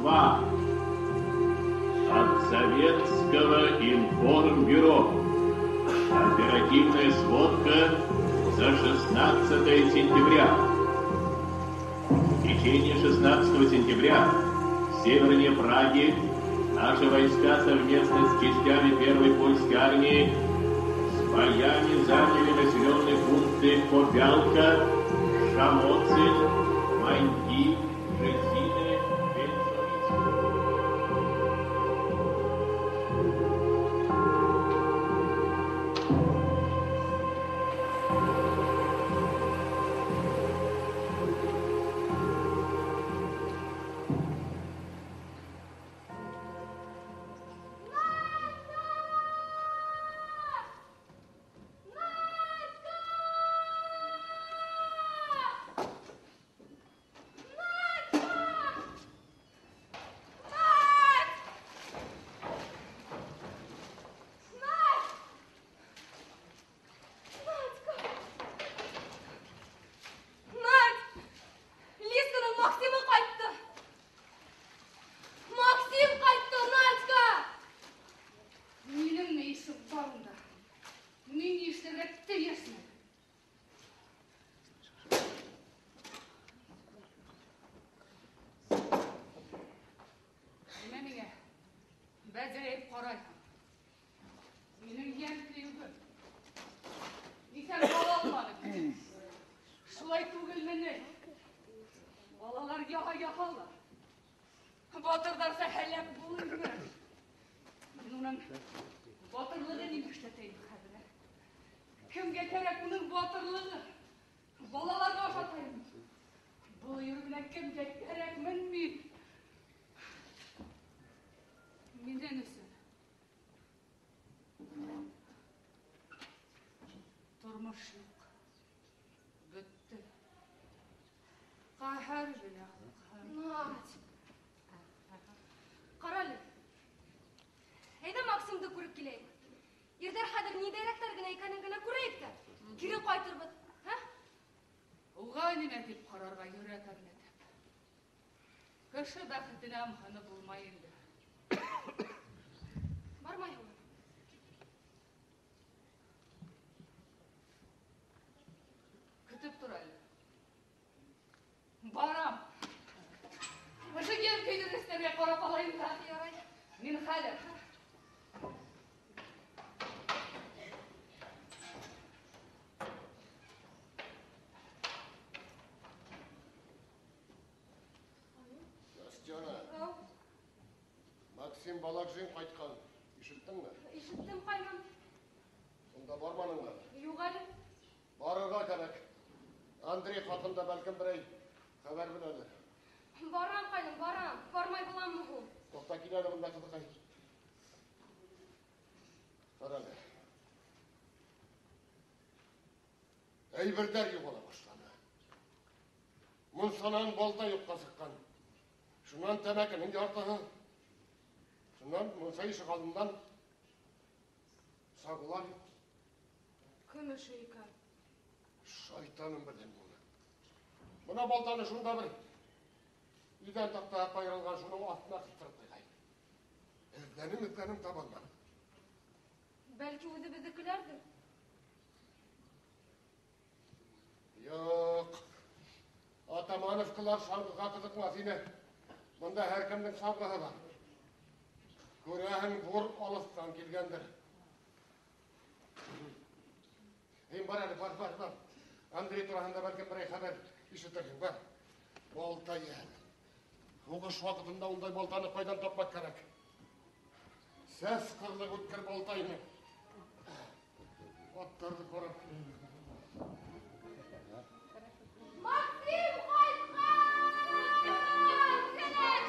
Москва. От Советского информбюро. Оперативная сводка за 16 сентября. В течение 16 сентября севернее Праги наши войска совместно с частями Первой польской армии с боями заняли населенные пункты Кобялка, Шамоцин, Маньки, Жезины, Бельшовицы. Бәҙерәйеп ҡарайһың. Минең йән көйөгөм. Иҫән ҡала алманым. Шулай түгелме ни? Балалар яға яғалар. Батырҙарса һәләк булырмы? Мин уның батырлығы нимә эшләтәйем хәҙер? Кемгә кәрәк уның батырлығы? Балаларға ашатайым. Был йөрөгөнә кемгә кәрәкмен мин? Минең өсөн тормош юҡ, бөттө. Ҡәһәр генә. Надь, ҡара әле. Әйҙә Максимды күреп киләйек. Ирҙәр хәҙер ниндәйерәктәр генә икәнен генә күрәйек тә, кире ҡайтырбыҙ. Һә? Уға нимә тип ҡарарға йөрәк әрнетеп. Кеше бәхетенә ымһынып булмай инде. Бармайһыңмы? Көтөп тор әле. Барам. Ошо йән көйҙөргөстәргә ҡарап алайым да. Ярай. Мин хәҙер. Настена. Максим Балакжин ҡайтҡан. Ишеттеңме? Ишеттем, ҡайным. Унда барманыңмы? Юҡ әле. Барырға кәрәк. Андрей хаҡында бәлкем берәй хәбәр беләлер. Барам, ҡайным, барам. Бармай буламмы һуң? Туҡта, кил әле бында, ҡыҙыҡай. Ҡара әле. Әйберҙәр юғала башланы. Мунсанан балта юҡҡа сыҡҡан. Шунан тәмәкенең яртыһы. Шунан мунса ишек алдынан сағылар юҡ. Кем эше икән? Шайтаным белһен уны. Бына балтаны шунда бер иҙән таҡтаға ҡайырылған, шуның аҫтына ҡыҫтырып ҡуйғайным. Эҙләнем, эҙләнем, таба алманым. Бәлки үҙебеҙҙекеләрҙер? Юҡ. Атамановкалар саңғыға ҡыҙыҡмаҫ ине. Бында һәр кемдең саңғыһы бар. Күрәһең, ҙур алыҫтан килгәндер. Һин бар әле, бар, бар, бар. Андрей тураһында бәлкем берәй хәбәр ишетерһең, бар. Балта йәл. Һуғыш ваҡытында ундай балтаны ҡайҙан тапмаҡ кәрәк? Сәс ҡырлыҡ үткер балта ине. Аттарҙы ҡарап. Максим ҡайтҡан! Ай-яй-яй!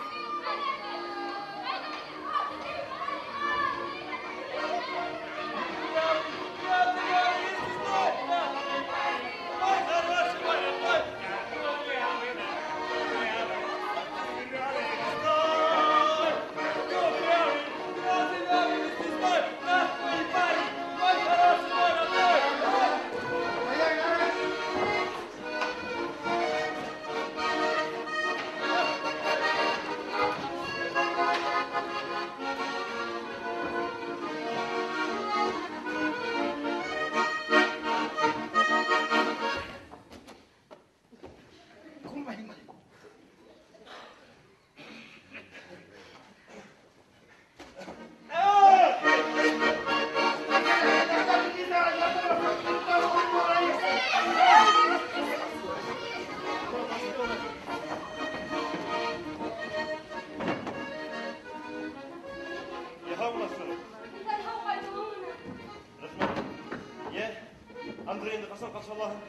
инде, ҡасан ҡаршы алаһың?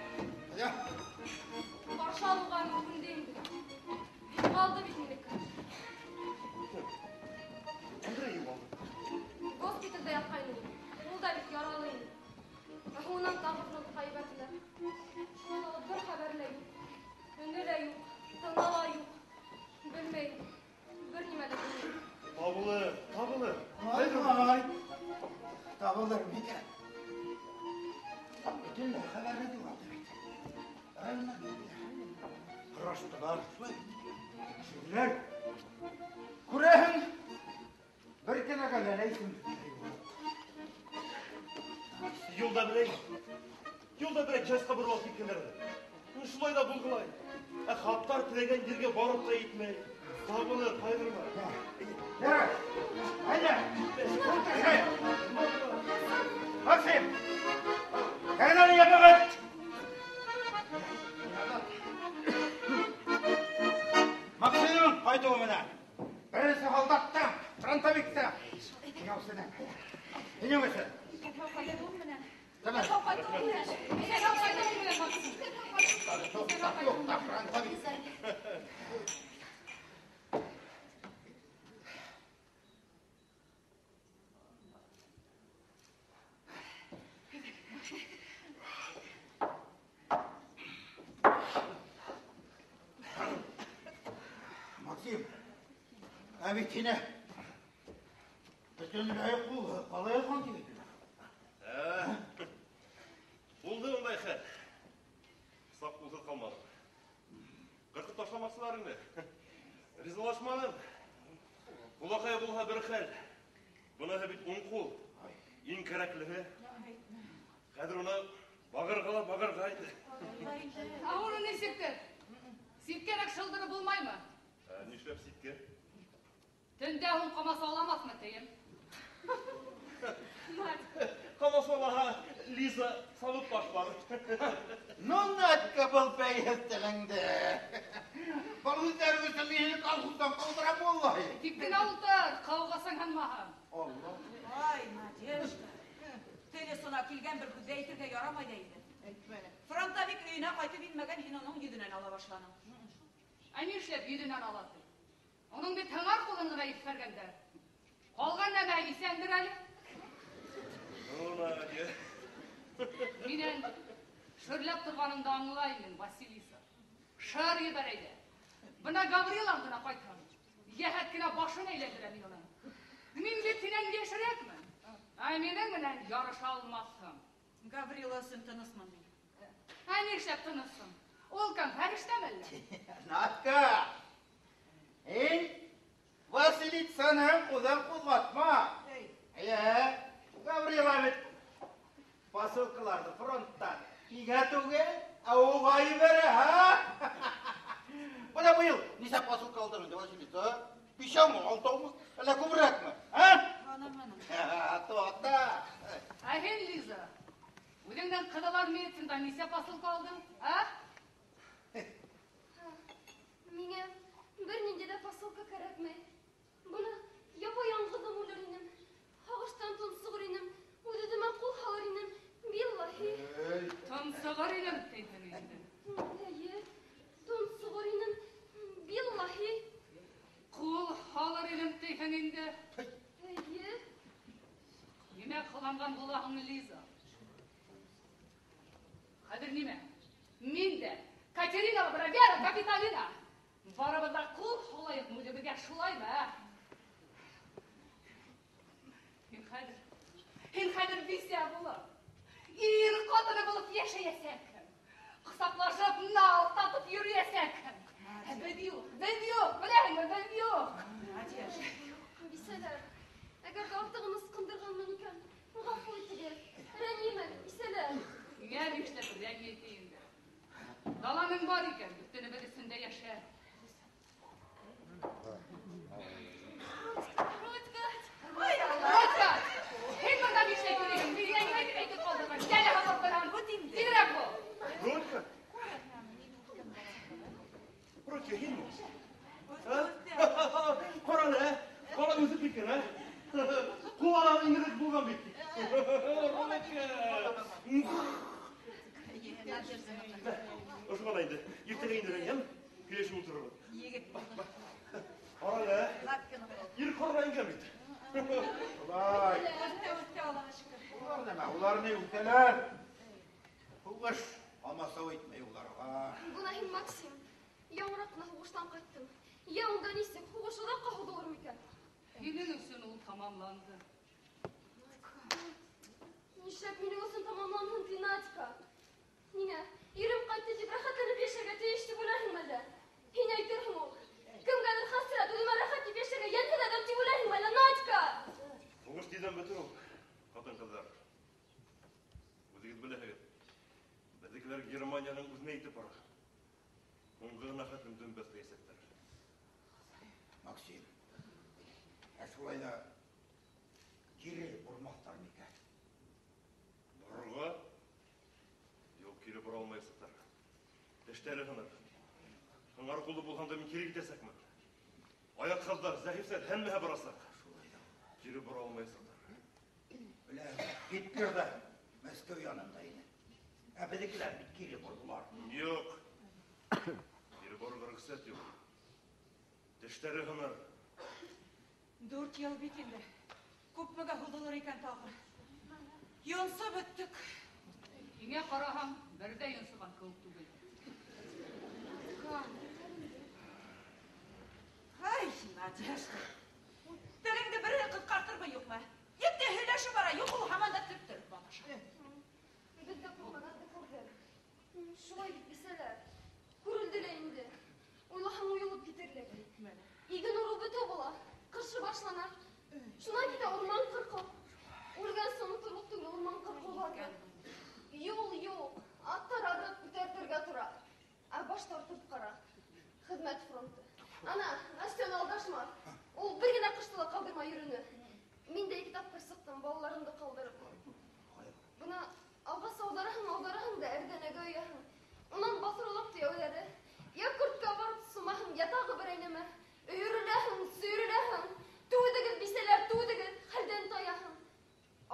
Я. Ҡаршы алыуға мөмкин инде. Юғалды бит минеке. Андрей юғалды. Госпиталдә ятҡайны. Ул да бит яралы ине. Ә һуңынан тағы фронтҡа ебәрҙеләр. Шунан алып бер хәбәр лә юҡ. Өнө лә юҡ, тыны ла юҡ. Белмәйем. Бер нимә лә белмәйем. Табылыр, табылыр. Ай, ай. Табылыр микән? Бөтөнләй хәбәре юғалды бит. Һораштылар шулай. Тикшерҙеләр. Күрәһең, бер кенәгә лә Юлда берәй частьҡа бороп алып киткәндәр. Шулай ҙа булғылай. Ә хаттар теләгән ергә барып та етмәй. Табылыр, ҡайғырма. Ярай, әйҙә, ултыр. Максим, кәгәҙәне ябығыҙ. Максимның ҡайтыуы менән беренсе һалдатта, фронтовикта. Яусының. Һинең өсөн. Һау ҡайтыуым менән. Тәмәм. Һау ҡайтыуым менән. Һау ҡайтыуым менән, Максим. Туҡта, туҡта, фронтовик. Максим, ә бит һине бөтөнләй ҡулһыҙ ҡала яҙған тигәйнеләр. Булды ундай хәл. Саҡ ҡулһыҙ ҡалманым. Ҡырҡып ташламаҡсылар ине. Ризалашманым. Ҡулаҡай булһа бер хәл. Быныһы бит уң ҡул. Иң кәрәклеһе. Хәҙер уны бағырға ла бағырға инде. Ә уны нисектер? Ситкәрәк шылдырып булмаймы? Нишләп ситкә? Төндә һуң ҡамасауламаҫмы тейем? Ҡамасаулаһа, Лиза сабып ташлар. Ну, Надька, был бәйһеҙ телеңде. Был һүҙҙәр өсөн мин һине колхоздан ҡыуҙырам, валлаһи. Тик кенә ултыр, ҡауғасың һынмаһын. Алла. Ай, Надежда. Тел осона килгән бер һүҙҙе әйтергә ярамай ҙа инде. Әйтмәне. Фронтовик өйөнә ҡайтып инмәгән, һин уның йөҙөнән ала башланың. Ә нишләп йөҙөнән ала ти? Уның бит һыңар ҡулын ғына ебәргәндәр. Ҡалған нәмә иҫәндер әле. Ну, Надя. Минән шөрләп торғаныңды аңлайым мин, Василиса. Шыр ебәр әйҙә. Бына Гаврилам ғына ҡайтһын. Йәһәт кенә башын әйләндерә мин уның. Мин бит һинән йәшерәкмен. Ә минең менән ярыша алмаҫһың. Гаврила өсөн тынысмын мин. Ә нишләп тынысһың? Ул кем, фәрештәме әллә? Надька, һин Василицаның ҡулын ҡуҙғатма. Эйе, Гаврила бит посылкаларҙы фронттан һиңә түгел, ә уға ебәрә, һа? Бына быйыл нисә посылка алдың инде, Василиса, а? Бишәүме, алтаумы, әллә күберәкме, а? Аның. Туҡта. Ә һин, Лиза, үҙеңдең Ҡыҙыл Армеецыңдан нисә посылка алдың, а? Миңә бер ниндәй ҙә посылка кәрәкмәй. Бына япа-яңғыҙым үлер инем. Һағыштан тонсоғор инем. Үҙ-үҙемә ҡул һалыр инем. Биллаһи. Тонсоғор инем тиһең инде. Эйе, тонсоғор инем. Биллаһи. Ҡул һалыр инем тиһең инде. Эйе. Нимә ҡыланған булаһың, Лиза? Хәҙер нимә? Мин дә Катерина, Вера, Капитолина. Барыбыҙ ҙа ҡул һалайыҡ үҙебеҙгә, шулаймы, ә? Һин хәҙер бисә булып, ир ҡатыны булып йәшәйәсәкһең. Ҡосаҡлашып, нал татып йөрөйәсәкһең. Ә беҙ юҡ, беҙ юҡ, беләһеңме, беҙ юҡ. Надежда. Бисәләр, әгәр ҙә артығын ысҡындырғанмын икән, ғәфү итегеҙ. Рәнйемәгеҙ, бисәләр. Һиңә нишләп рәнйетә инде? Даланың бар икән, бөтөнөбөҙ өсөн дә йәшә. Ротка! Ротка! Һин бында нишләп йөрөйһөң? Миңә нимә тип әйтеп ҡалдырған? Йәнә һабаҡтарҙан. Бөт инде. Тиҙерәк бул. Ротка! Ротка, һинме? Ҡара әле, ә? Ҡара үҫеп киткән, ә? Ҡул араһы иңерек булған бит. Ротка! Ошо ғына инде. Иртәгә инерһең, йәме? Һөйләшеп ултырырбыҙ. Егет булды. Ҡара әле, ир ҡорона ингән бит. Улай. Үтте, үтте, Аллаға шөкөр. Улар нәмә? Улар ни үтәләр? Һуғыш ҡамасау итмәй уларға. Бына һин, Максим, яңыраҡ ҡына һуғыштан ҡайттың. Йә, унда нисек? Һуғыш оҙаҡҡа һуҙылыр микән? Һинең өсөн ул тамамланды. Нишләп минең өсөн тамамланһын ти, Надька? Ниңә? Ирем ҡайтты тип рәхәтләнеп йәшәргә тейеш тип уйлайһыңмы әллә? Һин әйтерһең ул. Кемгәлер хәсрәт, үҙемә рәхәт тип йәшәргә йәнһеҙ әҙәм тип уйлайһыңмы әллә, Надька? Һуғыш тиҙҙән бөтөр ул, ҡатын-ҡыҙҙар. Үҙегеҙ беләһегеҙ. Беҙҙекеләр Германияның үҙенә итеп бара. Һуңғы ғына хәтлем дөмбәҫләйәсәктәр. Максим, ә шулай ҙа кире бормаҫтар микән? Борорға? Юҡ, кире бора алмаясаҡтар. Тештәре һыныр. Һыңар ҡуллы булһам да мин кире китәсәкмен. Аяҡһыҙҙар, зәғифтәр һәммәһе барасаҡ. Шулай ҙа. Кире бора алмаясаҡтар. Беләм, Гитлер ҙа Мәскәү янында ине. Ә беҙҙекеләр бит кире борҙолар. Юҡ. Кире борорға рөхсәт юҡ. Тештәре һыныр. 4 йыл бит инде. Күпмегә һуҙылыр икән тағы? Йонсоп бөттөк. Һиңә ҡараһаң, бер ҙә йонсоған кеүек түгел. Ай, Надежда. Телеңде береһе ҡыҫҡартырмы, юҡмы? Етте һөйләшеп бара, юҡ ул һаман да төрттөрөп маташа. Беҙ ҙә күрмәгәнде күрҙек. Шулай бит бисәләр. Күрелде лә инде. Уйлаһаң уйылып китерлек. Иген урыу бөтә була, ҡышы башлана. Шунан китә урман ҡырҡыу. Үлгән соң оторлоҡ түгел урман ҡырҡыуҙары. Юл юҡ, аттар арып күтәртергә тора. Ә баш тартып ҡара. Хеҙмәт фронты. Ана, Настяны алдашма. Ул бер генә ҡышты ла ҡалдырмай йөрөнө. Мин дә 2 тапҡыр сыҡтым, балаларымды ҡалдырып. Бына ағас ауҙараһың, ауҙараһың да әрҙәнәгә өйәһең. Унан баҫырылып төйәүҙәре. Йә көрткә барып сумаһың, йә тағы берәй нәмә. Өйөрөләһең, сөйөрөләһең. Түҙегеҙ, бисәләр, түҙегеҙ, хәлдән таяһың.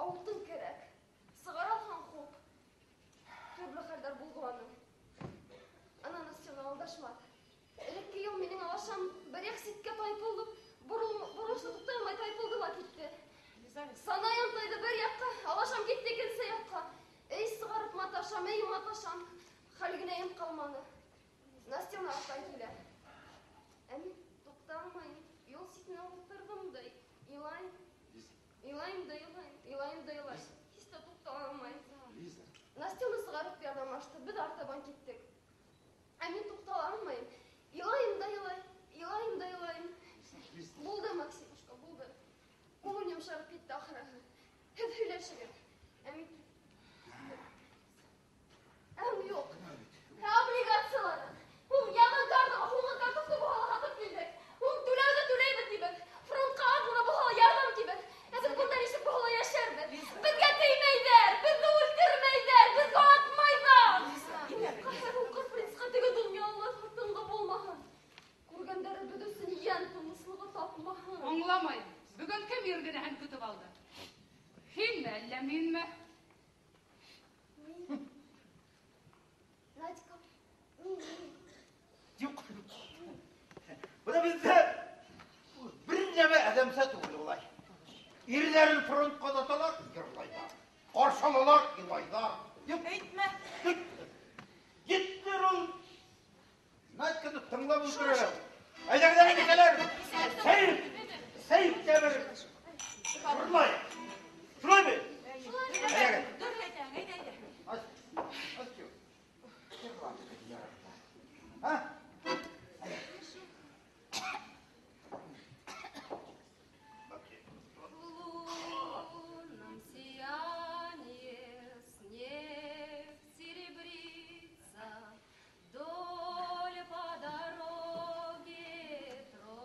Алтын кәрәк. Сығара алһаң, хуп. Төрлө хәлдәр булғыланы. Ана Настяны алдашмаҫ. Элекке йыл минең алашам бер яҡ ситкә тайпылып, боролошто туҡтай алмай тайпылды ла китте. Сана янтайҙы бер яҡҡа, алашам китте икенсе яҡҡа. Эй сығарып маташам, эй маташам. Хәл генәйем ҡалманы. Настяны арттан килә. Ә мин туҡтамайым, юл ситенә ултырҙым да илайым. Илайым да илайым, илайым да илайым. Һис тә туҡтала алмайым. Настяны сығарып ярҙамлашты, беҙ артабан киттек. Ә мин туҡтала алмайым. Илайым да илайым, илайым да илайым. Булды, Максимушка, булды. Күңел йомшарып китте ахырыһы. Һеҙ һөйләшегеҙ. Ә мин Әм юҡ. Ә облигациялары. Ул яңы картаға, һуңғы картофты булһа ла һатып килдек. Ул түләүҙе түләйбеҙ тибеҙ. Фронтҡа аҙ ғына булһа ла ярҙам тибеҙ. Ә беҙ бында нисек булһа ла йәшәрбеҙ. Беҙгә теймәйҙәр, беҙҙе үлтермәйҙәр, беҙгә атмайҙар. Ҡәһәр һуҡыр принцҡа теге донъяла тынғы булмаһын. Күргәндәре беҙ өсөн йән тыныслығы тапмаһын. Аңламайым. Бөгөн кем ир генәһен көтөп алды? Һинме, әллә минме? Мин. Надька, мин, мин. Юҡ. Бына беҙҙә бер нәмә әҙәмсә түгел улай. Ирҙәрен фронтҡа оҙаталар, йырлайҙар. Ҡаршы алалар, илайҙар. Юҡ. Әйтмә. Гитлер ул. Надьканы тыңлап ултыра. Әйҙәгеҙ, әйҙәгеҙ, Сәйеф, Сәйеф тә бер йырлай. Шулай бит? Әйҙәгеҙ. Дөрөҫ әйтәһең, әйҙә, әйҙә. Ас, ас, йырла, йырла. Һа? В лунном сиянии снег серебрится, вдоль по дороге тропинка.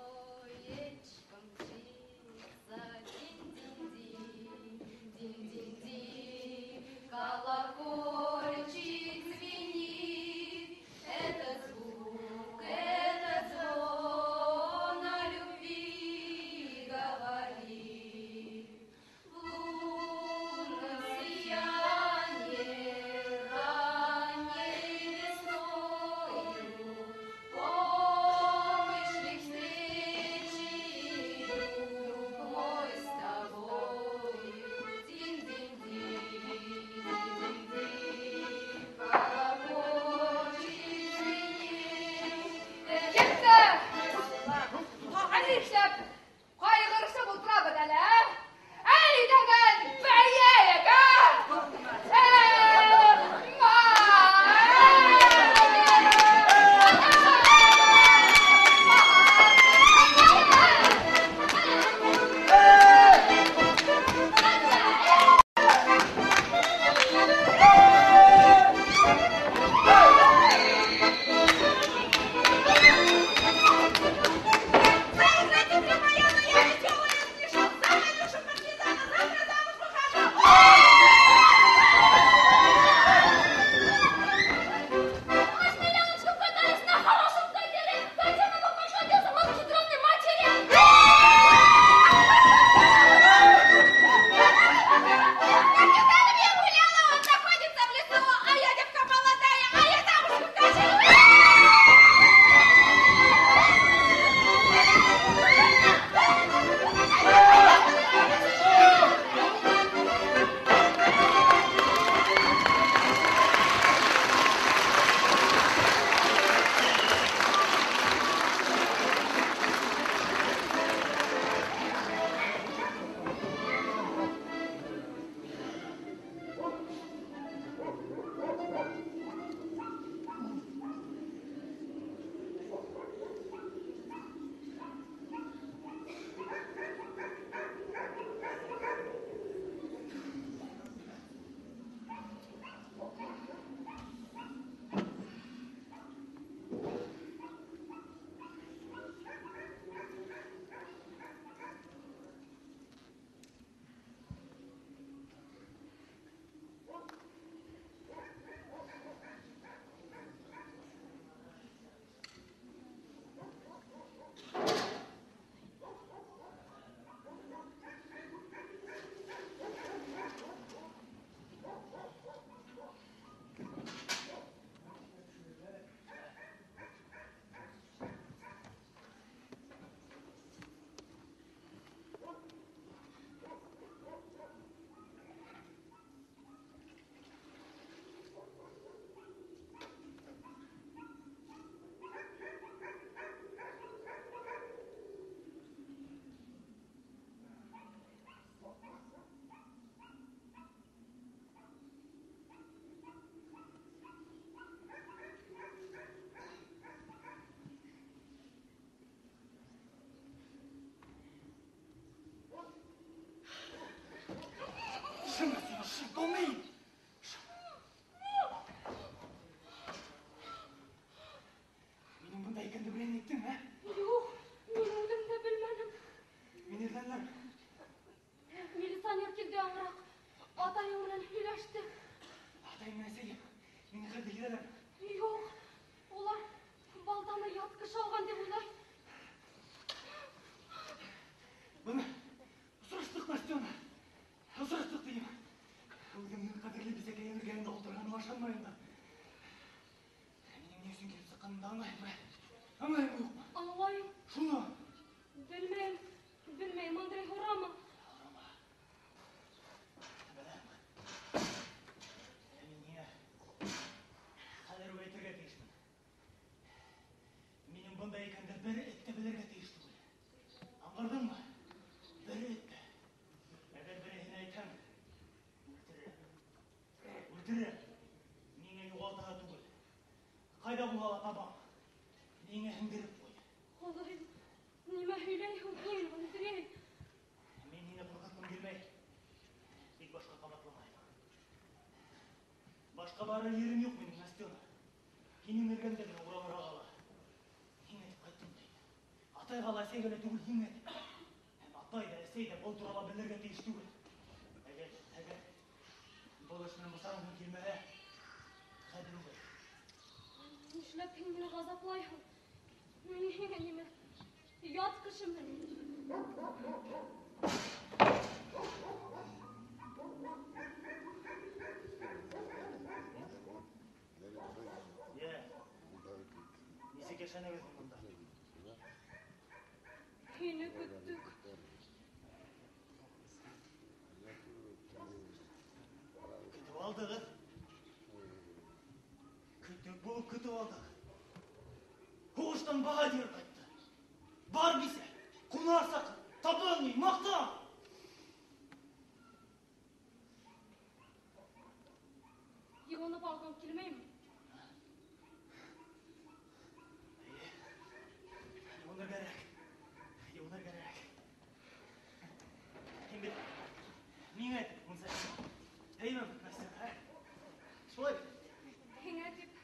Ҡурҡытҡаныңды аңлайһыңмы? Аңлайһыңмы, юҡмы? Аңлайым. Шуны. Белмәйем, белмәйем, Андрей, һорама. Һорама. Беләм. Мин һиңә хәҙер үк әйтергә тейешмен. Минең бында икәнде бер эт тә белергә тейеш түгел. Аңғарҙыңмы? Бер эт тә. Әгәр береһенә әйтһәң, үлтерәм. Үлтерәм. Миңә юғалтаһы түгел. Ҡайҙа булһа ла табам. Миңә һеңдереп ҡуй. Хоҙайым, нимә һөйләйһең һин, Андрей? Мин һине ҡурҡытҡым килмәй. Тик башҡа ҡабатламайым. Башҡа барыр ерем юҡ минең, Настена. Һинең эргәңдә генә уралырға ҡала. Һиңә тип ҡайттым ти. Атайға ла, әсәйгә лә түгел, һиңә тип. Һәм атай ҙа, әсәй ҙә был турала белергә тейеш түгел. Әгәр, әгәр был эш менән бысағың килмәһә, хәҙер үк әйт. Нишләп һин мине ғазаплайһың? Мин һиңә нимә? Ят кешеме? Йә, нисек йәшәнегеҙ һуң бында? Һине көттөк. Көтөп алдығыҙ. Көтөк булып көтөп алдыҡ. Һуғыштан баһадир ҡайтты. Бар бисә, ҡунар саҡыр, табынмай, маҡтан. Йыуынып алғың килмәйме? Эйе, йыуыныр кәрәк, йыуыныр кәрәк. Һин бит миңә тип мунса эйме бит, Настя, ә? Шулай бит? Һиңә тип. Миңә тип.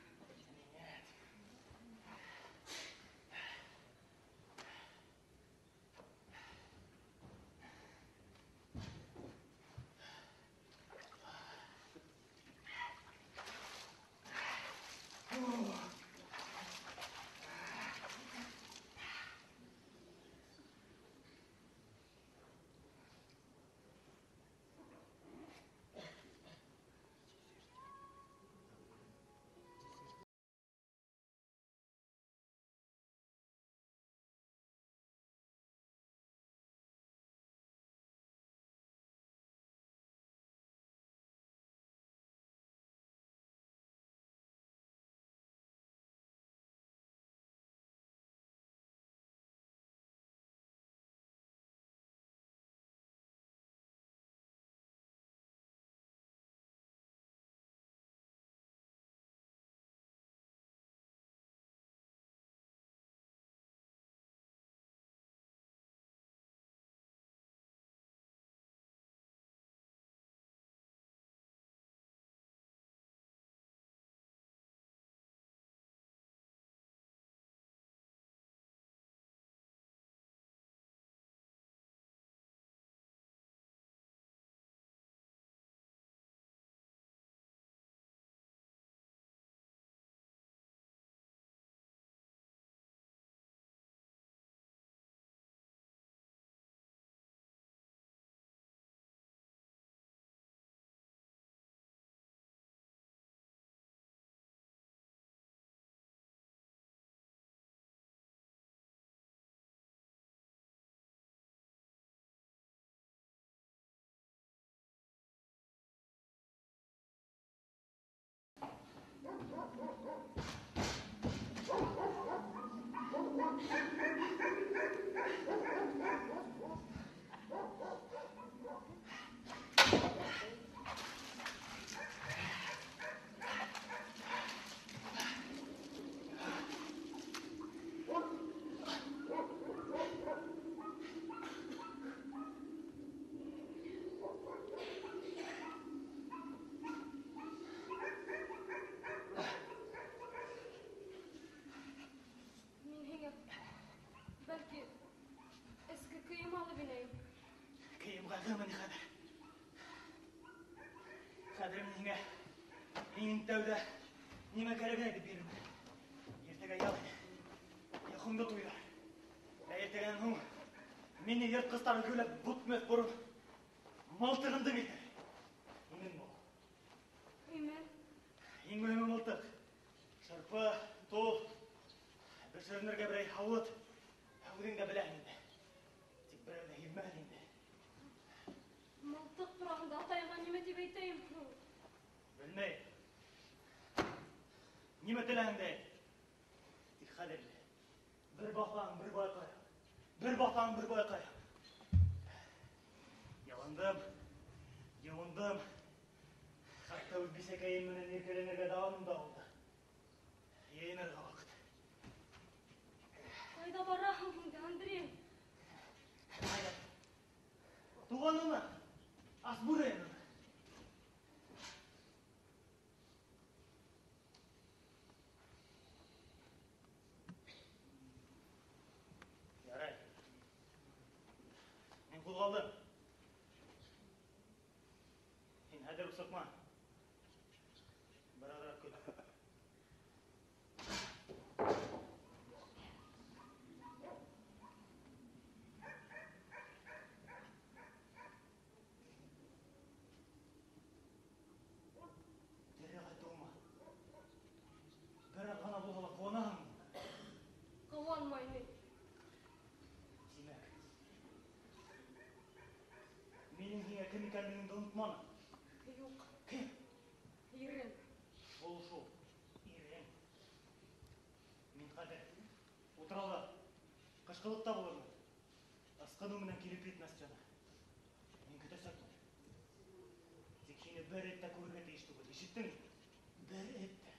Мин һиңә, бәлки, эске кейем алып инәйем. Кейем ҡайғымы ни хәҙер? Хәҙер мин һиңә иң тәүҙә нимә кәрәген әйтеп бирермен. Иртәгә ял ит. Йоҡоңдо туйҙыр. Ә иртәгәнән һуң мине йыртҡыстар геүләп бөтмәҫ борон мылтығыңды килтер. Имен бул. Имен. Иң мөһиме мылтыҡ. Шырпы, тоҙ, Йәшеренергә берәй һауыт. Үҙең дә беләһең инде. Тик берәү ҙә һиҙмәһен инде. Мылтыҡ тураһында атайға нимә тип әйтәйем һуң? Белмәйем. Нимә теләһең дә әйт. Тик хәҙер инде. Бер баҫаң, бер байҡайым. Бер баҫаң, бер байҡайым. Ялындым, йыуындым. Хатта үҙ бисәкәйем менән иркәләнергә дауамым да булды. Йыйынырға ваҡыт. Ҡайҙа бараһың инде, Андрей? Ҡайҙа? Туғаныма, Аҡбүре янына. Ярай. Мин ҡуҙғалдым. Һин хәҙер үк сыҡма. Бер аҙыраҡ көт. Тере ҡайтыуыма. Бер аҙ ғына булһа ла ҡыуанаһыңмы? Ҡыуанмай ни. Тимәк, минең һиңә кем икәнлегеңде онотманың. Юҡ. Кем? Ирең. Шул, шул. Ирең. Мин хәҙер утрауҙа, ҡышҡылыҡта булырмын. Ысҡыныу менән килеп ет, Настена. Мин көтәсәкмен. Тик һине бер эт тә күрергә тейеш түгел. Ишеттеңме? Бер эт тә.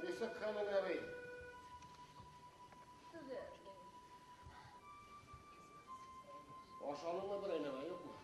Нисек хәлең, әбей? Ашалыңмы берәй нәмә, юҡмы?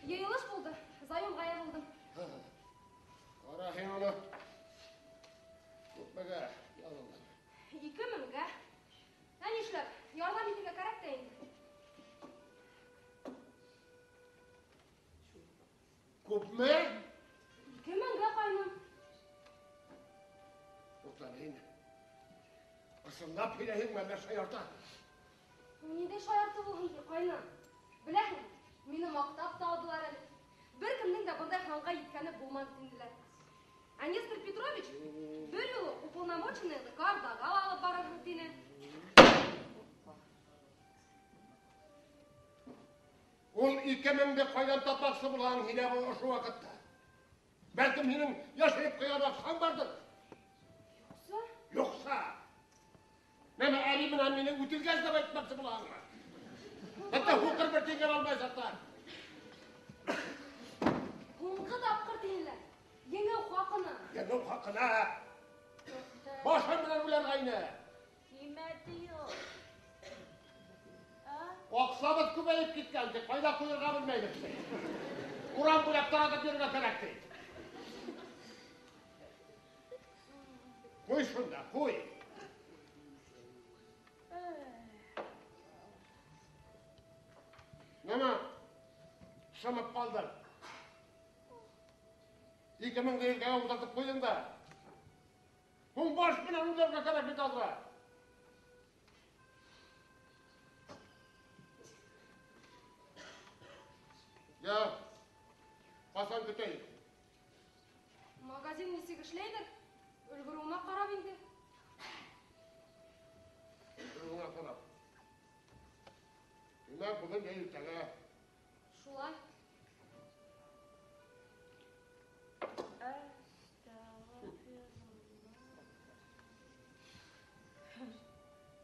Йыйылыш булды, заемға яҙылдым. Ҡара һин уны. Күпмегә яҙылдың? 2000-гә. Ә нишләп? Ярҙам итергә кәрәк тә инде. Күпме? 2000-гә ҡайным. Туҡтан һин. Ысынлап һөйләйһеңме, әллә шаярта? Ниндәй шаяртыу булһын ти, ҡайным? Беләһең, мине маҡтап та алдылар әле. Бер кемдең дә бындай һанға еткәне булманы тинеләр. Ә Нестор Петрович бер юлы уполномоченныйҙы кардаға алып барырһың тине. Ул 2000-ҙе ҡайҙан тапмаҡсы булаһың һин ошо ваҡытта? Бәлкем һинең йәшереп ҡуйған аҡсаң барҙыр? Юҡса? Юҡса. Нәмә әли менән мине үтелгәс тип әйтмәксе булаһыңмы? Хатта һуҡыр бер тиңгә алмайсаҡтар. Һуңғы тапҡыр тинеләр. Еңеү хаҡына. Еңеү хаҡына. Башың менән үләргә ине. Ҡиммәте юҡ. Аҡсабыҙ күбәйеп киткән ти, ҡайҙа ҡуйырға белмәйбеҙ ти. Урам буйлап таратып йөрөргә кәрәк ти. Ҡуй шунда, ҡуй. Нәмә? Шымып ҡалдың. 2000-ҙе елкәңә ултыртып ҡуйҙың да. Һуң баш менән үләргә кәрәк бит аҙыраҡ. Я, ҡасан көтәйек? Магазин нисек эшләйҙер? Өлгөрөүенә ҡарап инде. Өлгөрөүенә ҡарап. Тимәк, бөгөн йә иртәгә. Шулай.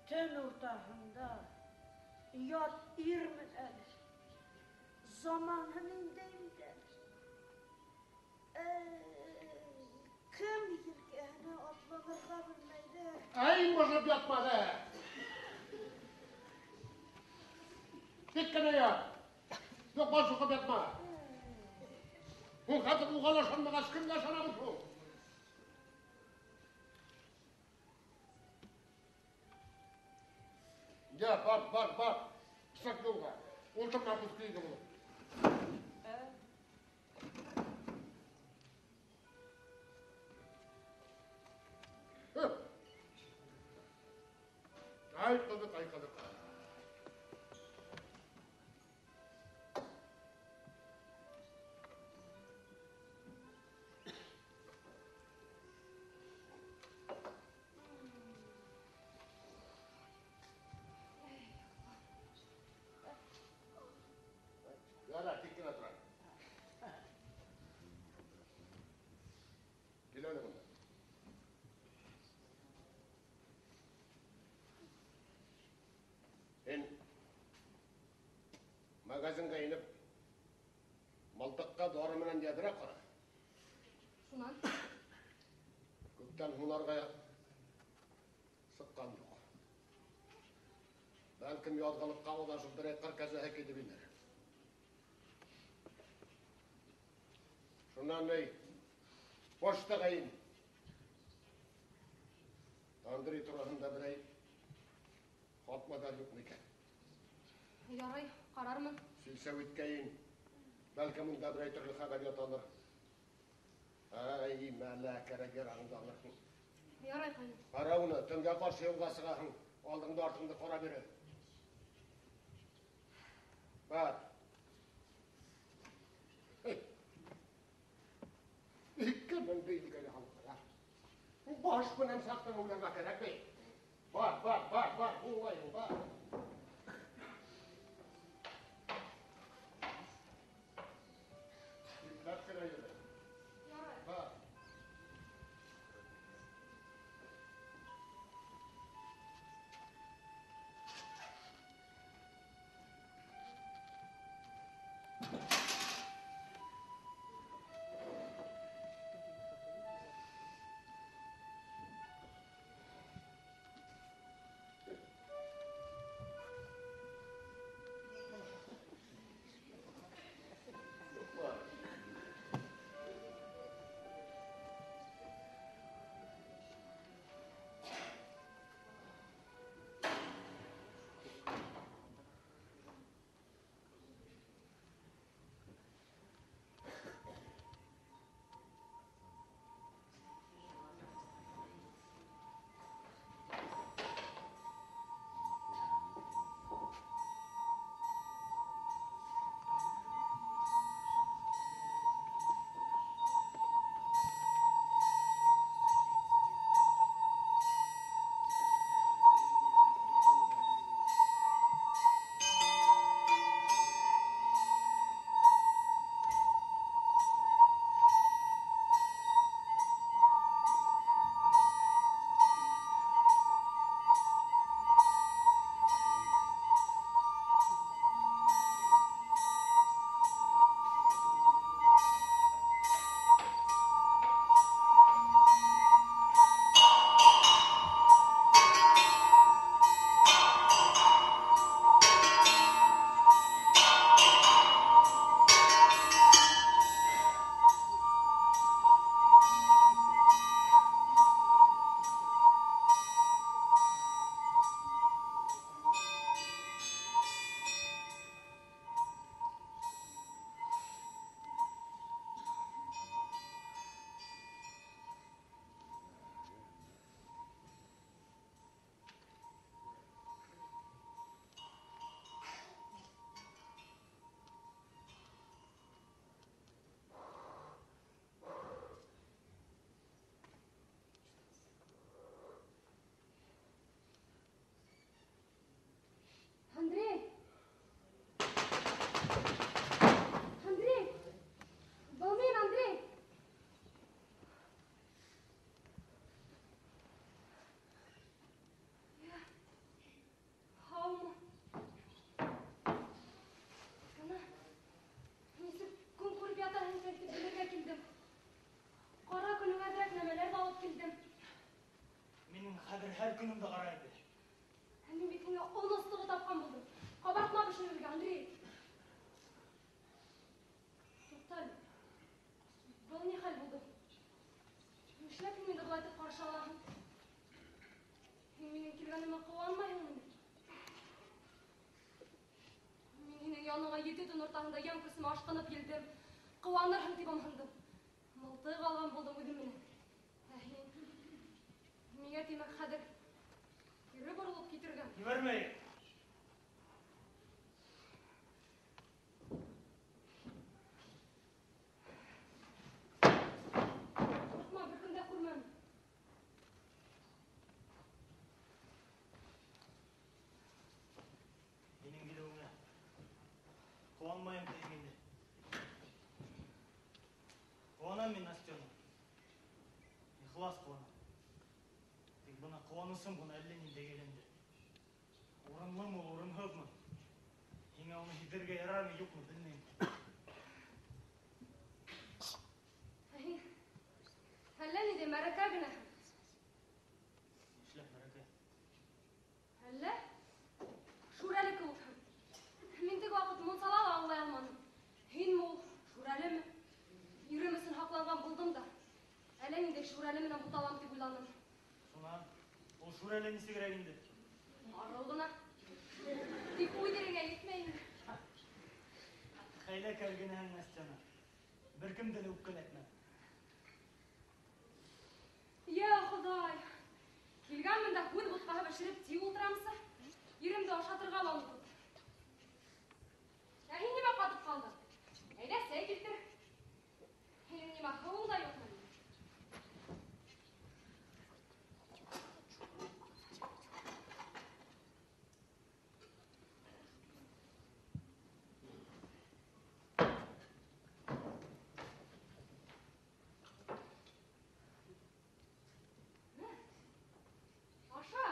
Төн уртаһында ят ир менән заманы ниндәй бит әле. Кем елкәһенә атланырға белмәйҙәр. Әй, мыжып ятманы. Тик кенә ят. Юҡ, баш уҡып ятма. Һуң хәҙер уға ла ышанмағас, кемгә ышанабыҙ һуң? Я, бар, бар, бар. Пысаҡ юлға. Ултырма күҙ көйгө булып. Ай, ҡыҙыҡ, ай, ҡыҙыҡ. Ярар, тик кенә тора. Кил әле бында. Һин магазинға инеп, мылтыҡҡа дары менән яҙыра ҡара. Шунан? Күптән һунарға сыҡҡан юҡ. Бәлкем яҙғылыҡҡа аҙашып берәй ҡыр кәзәһе килеп инер. Шунан ни, почтаға ин. Андрей тураһында берәй хат-мадар юҡмы икән? Ярай, ҡарармын. Силсәүиткә ин. Бәлкем унда берәй төрлө хәбәр яталыр. Ай, мәлә, кәрәк ярағыңды алырһың. Ярай, ҡайным. Ҡара уны, төнгә ҡаршы юлға сығаһың. Алдыңды, артыңды ҡара бире. Бар. 2000 билгеле алып. Баш менән саҡтың уйларға кәрәк бит. Бар, бар, бар, бар, уйлайым, бар. Ипләп кенә йөрө. Ярай. Бар. былайтып ҡаршы алаһың? Һин минең килгәнемә ҡыуанмайһыңмы ни? Мин һинең яныңа 7 төн уртаһында йән көсөмә ашҡынып килдем. Ҡыуанырһың тип ымһындым. Мылтыҡ алған булдым үҙем менән. Ә һин миңә тимәк хәҙер кире боролоп китергә. Ебәрмәйем. Ҡурҡма, бер кем дә күрмәне. Һинең килеүеңә ҡыуанмайым тиһең инде. Ҡыуанам мин, Настена. Ихлас ҡыуанам. Тик бына ҡыуанысым ғына әллә ниндәй әйләнде. Урынлымы ул, урынһыҙмы? Һиңә уны һиҙҙерергә ярармы, юҡмы, белмәйем. Ә һин әллә ниндәй мәрәкә генә. Нишләп мәрәкә? Әллә шүрәле кеүек. Мин теге ваҡыт мунсала ла аңлай алманым. Һинме ул, шүрәлеме? Ирем өсөн һаҡланған булдым да. Әллә ниндәй шүрәле менән буталам тип уйланым. Шунан ул шүрәле нисегерәк инде? Арыу ғына. Тик уй-дереңә етмәй инде. Хәйләкәр генәһең, Настена. Бер кемде лә үпкәләтмә. Йә Хоҙай! Килгәнмен дә һүҙ бутҡаһы бешереп тик ултырамсы. Иремде ашатырға ла онотоп. Ә һин нимә ҡатып ҡалдың? Әйҙә, сәй килтер. Һинең нимә, һыуың да юҡмы? Аша.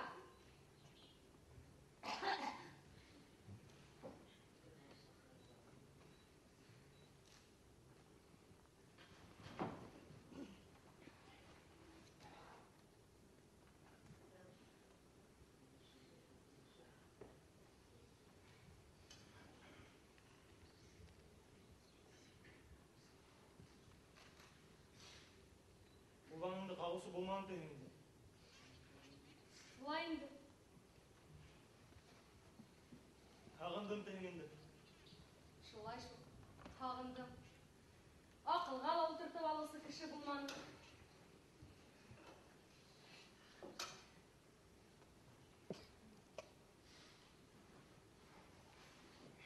Булғаныңды ҡағыусы булманы тиһең инде. Шулай инде. Һағындым тиһең инде. Шулай шул. Һағындым. Аҡылға ла ултыртып алыусы кеше булманы.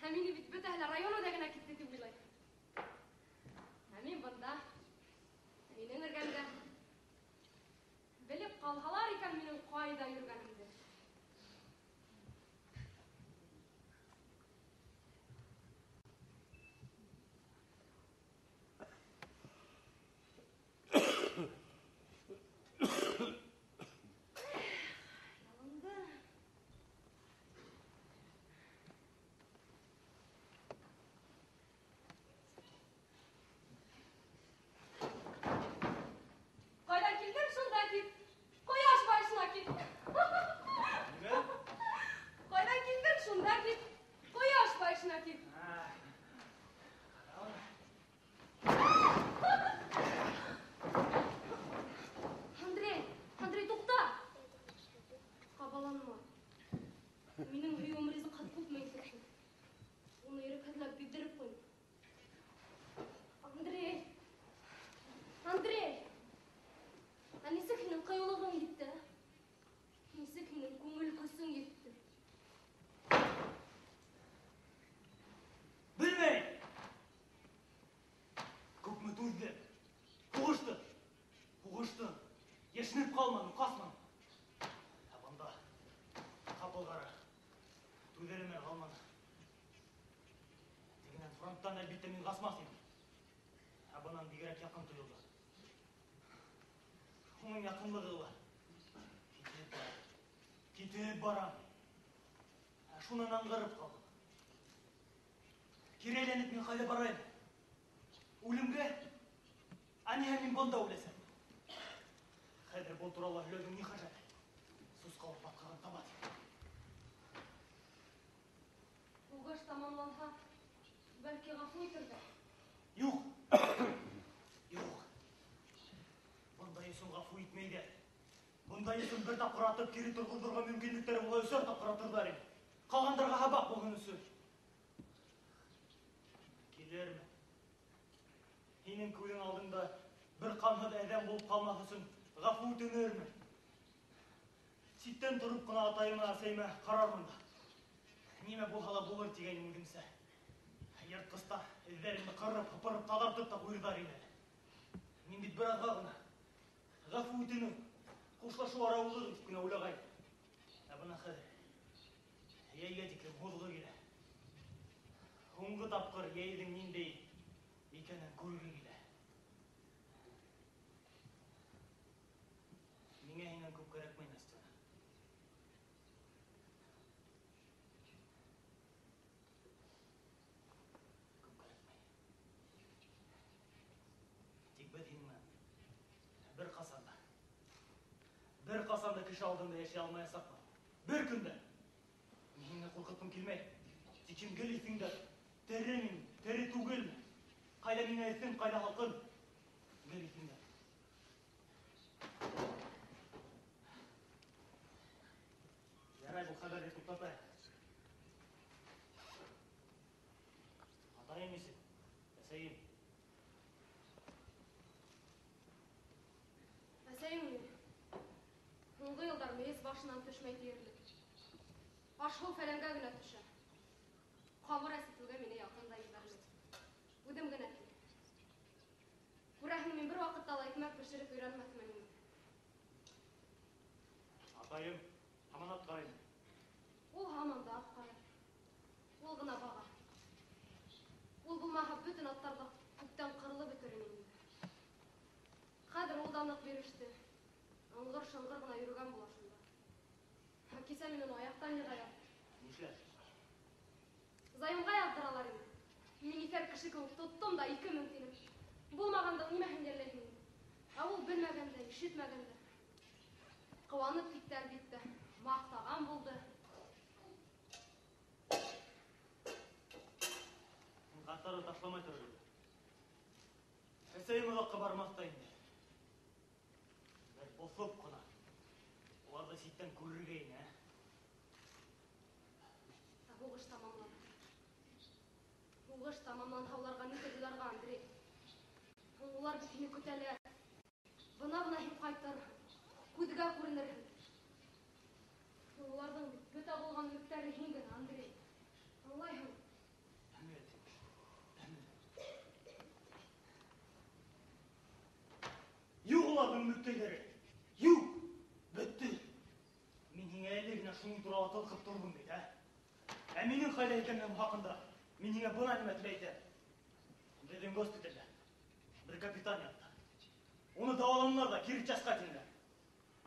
Ә мине бит бөтәһе лә район үҙәгенә китте тип уйлай. Ә мин бында, һинең эргәңдә. Белеп ҡалһалар икән минең ҡайҙа йөрөгәнемде. Ялынды. Ҡайҙан килдем, шунда кит. Ҡояш байышына кит. Нимә? Ҡайҙан килдем, шунда кит. Ҡояш байышына кит. Андрей, Андрей, туҡта. Ҡабаланма. Минең һөйөүем ризыҡһыҙ күпме интекһең. Уны ирекһеҙләп биҙҙереп ҡуйма. Андрей, Андрей. Ә нисек һинең ҡыйыулығың етте, ә? Нисек һинең күңел көсөң етте? Белмәйем. Күпме түҙҙем. Һуғыштым. Һуғыштым. Йәшенеп ҡалманым, ҡасманым. Ә бында ҡапыл-ҡара түҙер әмәл ҡалманы. Тегенән фронттан әлбиттә мин ҡасмаҫ инем. Ә бынан бигерәк яҡын тойолдо. Уның яҡынлығы ла. Китеп барам. Китеп барам. Ә шунан аңғарып ҡалдым. Кире әйләнеп мин ҡайҙа барайым? Үлемгә? Ә ниһә мин бында үләсәм? Хәҙер был турала һөйләүҙең ни хәжәте? Сусҡалып батҡанын таба тип. Һуғыш тамамланһа, бәлки ғәфү итерҙәр. Юҡ. Юҡ. Бында өсөн ғәфү итмәйҙәр. Бындай өсөн бер тапҡыр атып кире торғоҙорға мөмкинлектәре булһа, өсәр тапҡыр атырҙар ине. Ҡалғандарға һабаҡ булһын өсөн. Килермен. Һинең күҙең алдында бер ҡанһыҙ әҙәм булып ҡалмаҫ өсөн ғәфү үтенермен. Ситтән тороп ҡына атайыма, әсәйемә ҡарармын да. Нимә булһа ла булыр тигәйнем үҙемсә. Йыртҡыста эҙҙәремде ҡырып, һыпырып, таҙартып та ҡуйырҙар ине. Мин бит бер аҙға ғына ғәфү үтенеү, хушлашыу ара булыр тип кенә уйлағайным. Ә бына хәҙер йәйгә тиклем һуҙғы килә. Һуңғы тапҡыр йәйҙең ниндәй икәнен күрге килә. Миңә һинән күп кәрәкмәй, Настена. Күп кәрәкмәй. Тик беҙ һинең менән бер ҡасан да кеше алдында йәшәй алмаясаҡмын. Бер көндә. Мин һине ҡурҡытҡым килмәй. Тик һин гел иҫеңдә. Тере мин, тере түгелме? Ҡайҙа миңә эҫем, ҡайҙа һалҡын? Гел иҫеңдә. Ярай, был хәбәрҙе туҡтатайыҡ. Атайым нисек? Әсәйем. Әсәйем ни? Һуңғы йылдар мейес башынан төшмәй тиерлек. Аш-һыу фәләнгә генә төшә. Ҡамыр әсетеүгә мине яҡын да ебәрмәй. Үҙем генә килә. Күрәһең, мин бер ваҡытта ла икмәк бешереп өйрәнмәҫмен инде. Атайым һаман ат ҡараймы? Ул һаман да ат ҡарай. Ул ғына баға. Ул булмаһа, бөтөн аттар ҙа күптән ҡырылып бөтөр ине инде. Хәҙер ул да ныҡ биреште. Ыңғыр-шыңғыр ғына йөрөгән була шунда. Кисә мин уны аяҡтан йыға яҙҙым. Нишләп? Заемға яҙҙыралар ине. Мин иҫәр кеше кеүек тоттом да 2000 тинем. Булмағандың нимәһен йәлләйһең инде? Ә ул белмәгән дә, ишетмәгән дә. Ҡыуанып китте, әлбиттә. Маҡтаған булды. Һин ҡарттарҙы ташламай тор инде. Әсәйем оҙаҡҡа бармаҫ та инде. Бер боҫоп ҡына. Уларҙы ситтән күрергә ине, ә? Ә һуғыш тамамлана. Һуғыш тамамланһа, уларға нисек уйларға, Андрей? Һуң улар бит һине көтәләр. Бына-бына һин ҡайтырһың, күҙгә күренерһең. Һуң уларҙың бит бөтә булған өмөттәре һин генә, Андрей. Аңлайһың? Өмөт. Өмөт. Юҡ уларҙың өмөттәре. Юҡ. Бөттө. Мин һиңә әле генә шуның турала тылҡып торҙом бит, ә? Ә минең ҡайҙа икәнем хаҡында мин һиңә бына нимә тип әйтәм. Беҙҙең госпиталдә бер капитан ятты. Уны дауаланылар ҙа кире частьҡа тинеләр.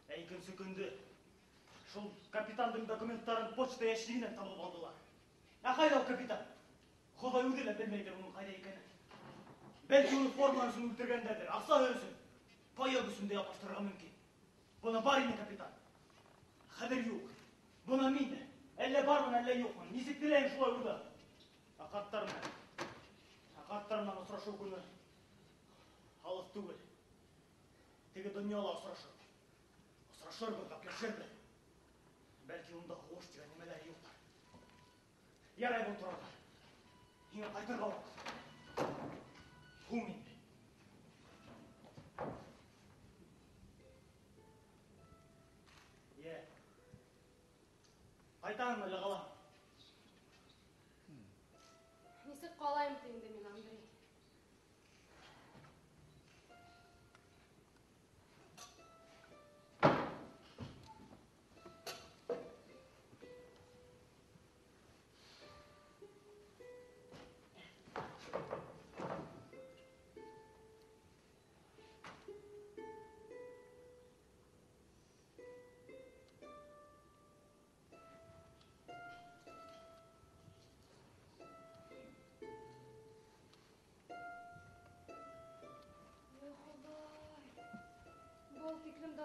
Ә икенсе көндө шул капитандың документтарын почта йәшнигенән табып алдылар. Ә ҡайҙа ул капитан? Хоҙай үҙе лә белмәйҙер уның ҡайҙа икәнен. Бәлки уны форма өсөн үлтергәндәрҙер, аҡса өсөн, паёк өсөн дә яҡлаштырырға мөмкин. Бына бар ине капитан. Хәҙер юҡ. Бына мин дә. Әллә бармын, әллә юҡмын. Нисек теләйем шулай уйла. Ә ҡарттар менән. Ә ҡарттар менән осрашыу көнө алыҫ түгел. Теге донъяла осрашыр. Осрашырбыҙ, гәпләшербеҙ. Бәлки унда һуғыш тигән нимәләр юҡтыр. Ярай был турала. Һиңә ҡайтырға ваҡыт. Һуң инде. Йә. Ҡайтаһыңмы әллә ҡалаһың? Нисек ҡалайым ти инде мин, Андрей?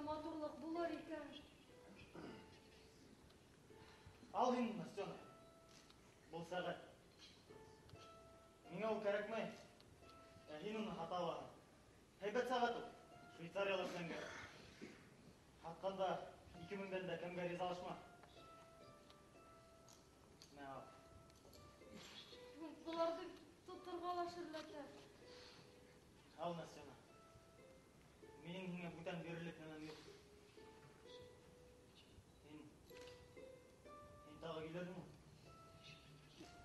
Матурлыҡ булыр икән. Ал һин, Настена. Был сәғәт. Миңә ул кәрәкмәй. Ә һин уны һата алаһың. Һәйбәт сәғәт ул. Швейцарияла эшләнгән. Һатҡанда 2000-дән дә кәмгә ризалашма. Мә, ал. Быларҙы тоторға ла шөрләтә. Ал, Настена. Минең һиңә бүтән бирерлек нәмәм юҡ. Һин тағы килерһеңме?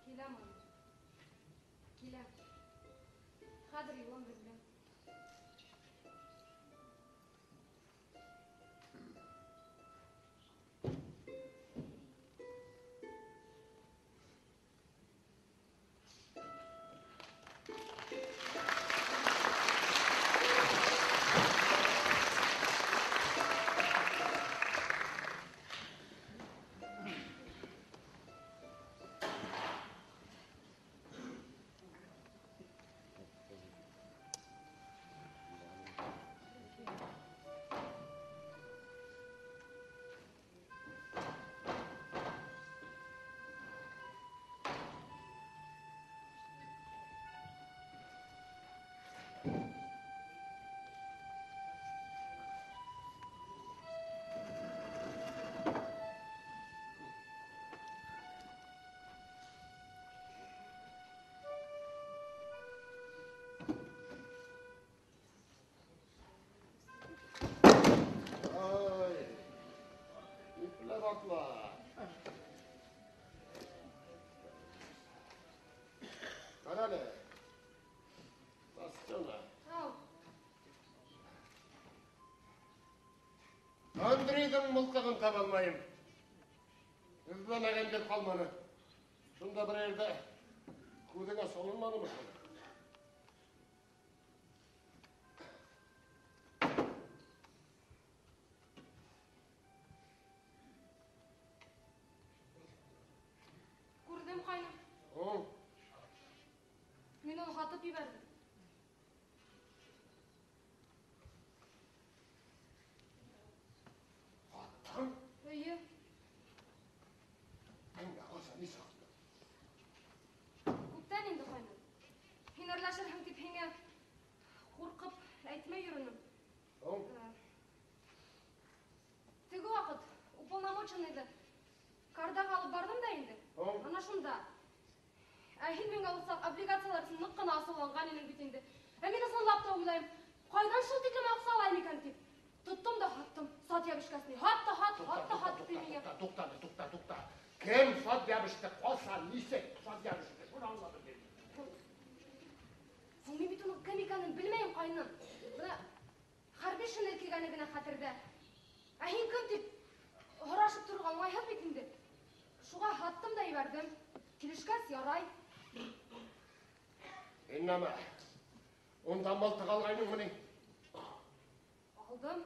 Киләм, ана. Киләм. Хәҙер юлым беҙҙә. Atla. Ҡара әле. Настена. Ау. Андрейҙың мылтығын таба алмайым. Эҙләмәгән ер ҡалманы. Шунда бер ерҙә күҙеңә салынманымы шул? Күрҙем, ҡайным. Мин уны һатып ебәрҙем. Һаттың? Эйе. Кемгә, ҡасан, нисек һаттың? Күптән инде, ҡайным. Һин әрләшерһең тип һиңә ҡурҡып әйтмәй йөрөнөм. Теге ваҡыт уполномоченныйҙы кардаға алып барҙым да инде. Ана шунда. Ә һин миңә ул саҡ облигациялар өсөн ныҡ ҡына асыуланған инең бит инде. Ә мин ысынлап та уйлайым, ҡайҙан шул тиклем аҡса алайым икән тип. Тоттом да һаттым, сат ябышкасын. Һат та һат, һат та һат тип миңә. Туҡта, туҡта, туҡта. Кем сат ябышты, ҡасан, нисек сат ябышты? Шуны аңлатып бир. Һуң мин бит уның кем икәнен белмәйем, ҡайным. Бына хәрби шинель кейгәне генә хәтерҙә. Ә һин кем тип һорашып торорға уңайһыҙ бит инде. Шуға һаттым да ебәрҙем. Килешкәс, ярай. Һин нәмә? Унда мылтыҡ алғайныңмы ни? Алдым.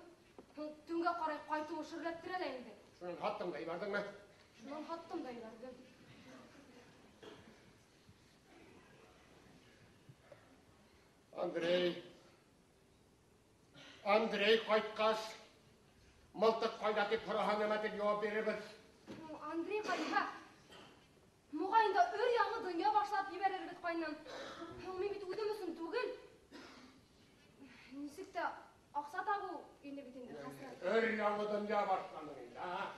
Һуң төнгә ҡарай ҡайтыуы шөрләттерә лә инде. Шунан һаттың да ебәрҙеңме? Шунан һаттым да ебәрҙем. Андрей. Андрей ҡайтҡас, мылтыҡ ҡайҙа тип һораһа, нәмә тип яуап бирербеҙ? Андрей ҡайтһа, моғайын да өр яңы донъя башлап ебәрербеҙ, ҡайным. Мин бит үҙем өсөн түгел. Нисек тә аҡса табыу ине бит инде, хәсрәт. Өр яңы донъя башланың инде, а?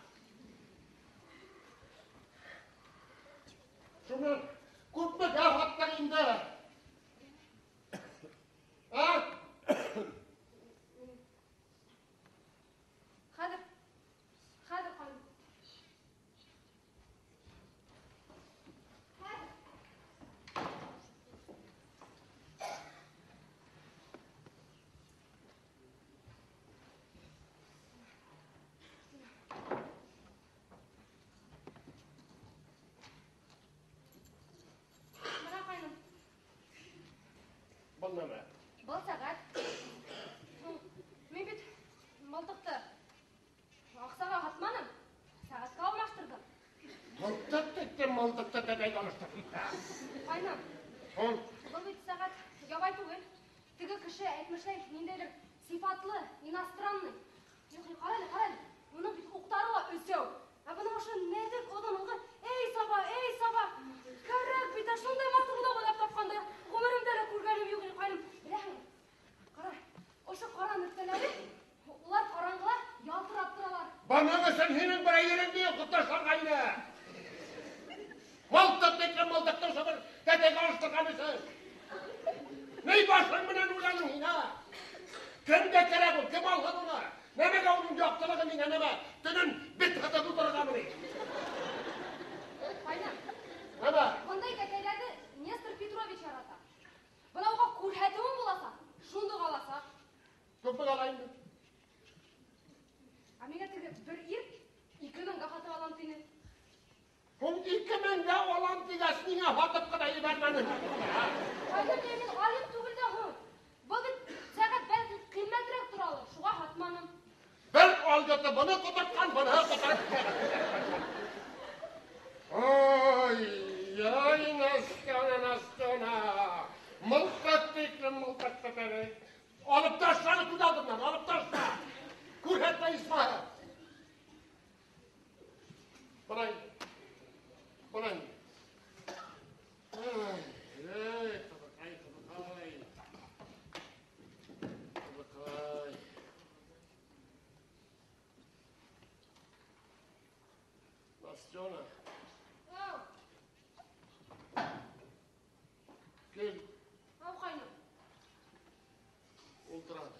Шунан күпмегә һаттың инде? А? Хәҙер, хәҙер ҡайным. Хәҙер. Бына, ҡайным. Был нәмә? Был сәғәт. Мин бит мылтыҡты аҡсаға һатманым, сәғәткә алмаштырҙым. Мылтыҡ тиктем, мылтыҡты тәтәй алыштырҙым. Ҡайным. Һуң? Был бит сәғәт ябай түгел. Теге кеше әйтмешләй, ниндәйҙер сифатлы, иностранный. Юҡ, юҡ, ҡара әле, ҡара әле. Уның бит уҡтары ла өсәү. Ә бының ошо нәҙек оҙонлоғо, эй саба, эй саба. Кәрәк бит, ә шундай матурлыҡ уйлап тапҡандар. Ғүмеремдә лә күргәнем юҡ ине, ҡайным. Беләһеңме? Ҡара, ошо ҡара нөктәләре, улар ҡараңғыла ялтырап торалар. Бының өсөн һинең берәй ереңде йолҡоп ташларға ине. Мылтыҡ тиклем мылтыҡты ошо бер тәтәйгә алыштырған өсөн. Ни башың менән уйланың һин, ә? Кемгә кәрәк ул? Кем алһын уны? Нәмәгә уның яҡтылығы миңә нәмә? Төнөн бит һытып ултырырғамы ни? Ҡайным. Нәмә? Бындай тәтәйләрҙе Нестор Петрович ярата. Бына уға күрһәтеүең буласаҡ, шундуҡ аласаҡ. Күпмегә ала инде? Ә миңә теге бер ир 2000-гә һатып алам тине. Һуң 2000-гә алам тигәс, ниңә һатып ҡына ебәрмәнең? Ҡайным, мин алим түгел дә һуң. Был бит сәғәт бәлки ҡиммәтерәк торалыр, шуға һатманым. Бер алгыты быны ҡотортҡан, быныһы ҡотортҡан. Ой, ай, Настена, Настена. Мылтыҡ тиклем мылтыҡ тәтәй. Алып ташланы күҙ алдымдан, алып ташла. Күрһәтмә исмаһа. Бына инде. Бына инде. Ай, эй, ҡыҙыҡай, ҡыҙыҡай. Ҡыҙыҡай. Настена. Ау. Кил. Ау, ҡайным. Ултыр әле.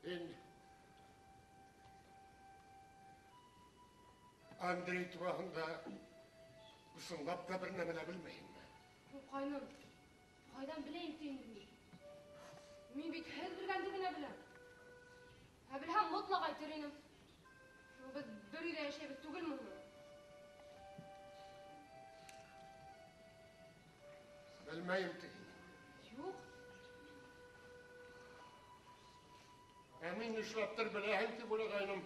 Һин Андрей тураһында ысынлап та бер нәмә лә белмәйһеңме? Ҡайным, ҡайҙан беләйем ти инде мин? Мин бит һеҙ белгәнде генә беләм. Ә белһәм, мотлаҡ әйтер инем. Беҙ бер өйҙә йәшәйбеҙ түгелме һуң? Белмәйем ти. Юҡ. Ә мин нишләптер беләһең тип уйлағайным.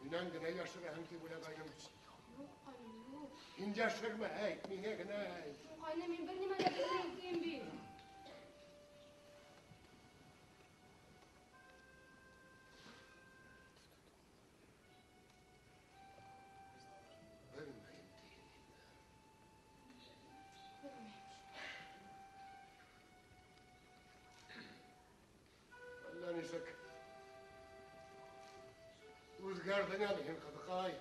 Минән генә йәшерәһең тип уйлағайным. Юҡ, ҡайным, юҡ. Һин йәшермә, әйт, миңә генә әйт. Юҡ, ҡайным, мин бер нимә лә белмәйем тием бит. Белмәйем тиһең инде. Белмәйем. Әллә нисек үҙгәрҙең әле һин, ҡыҙыҡай.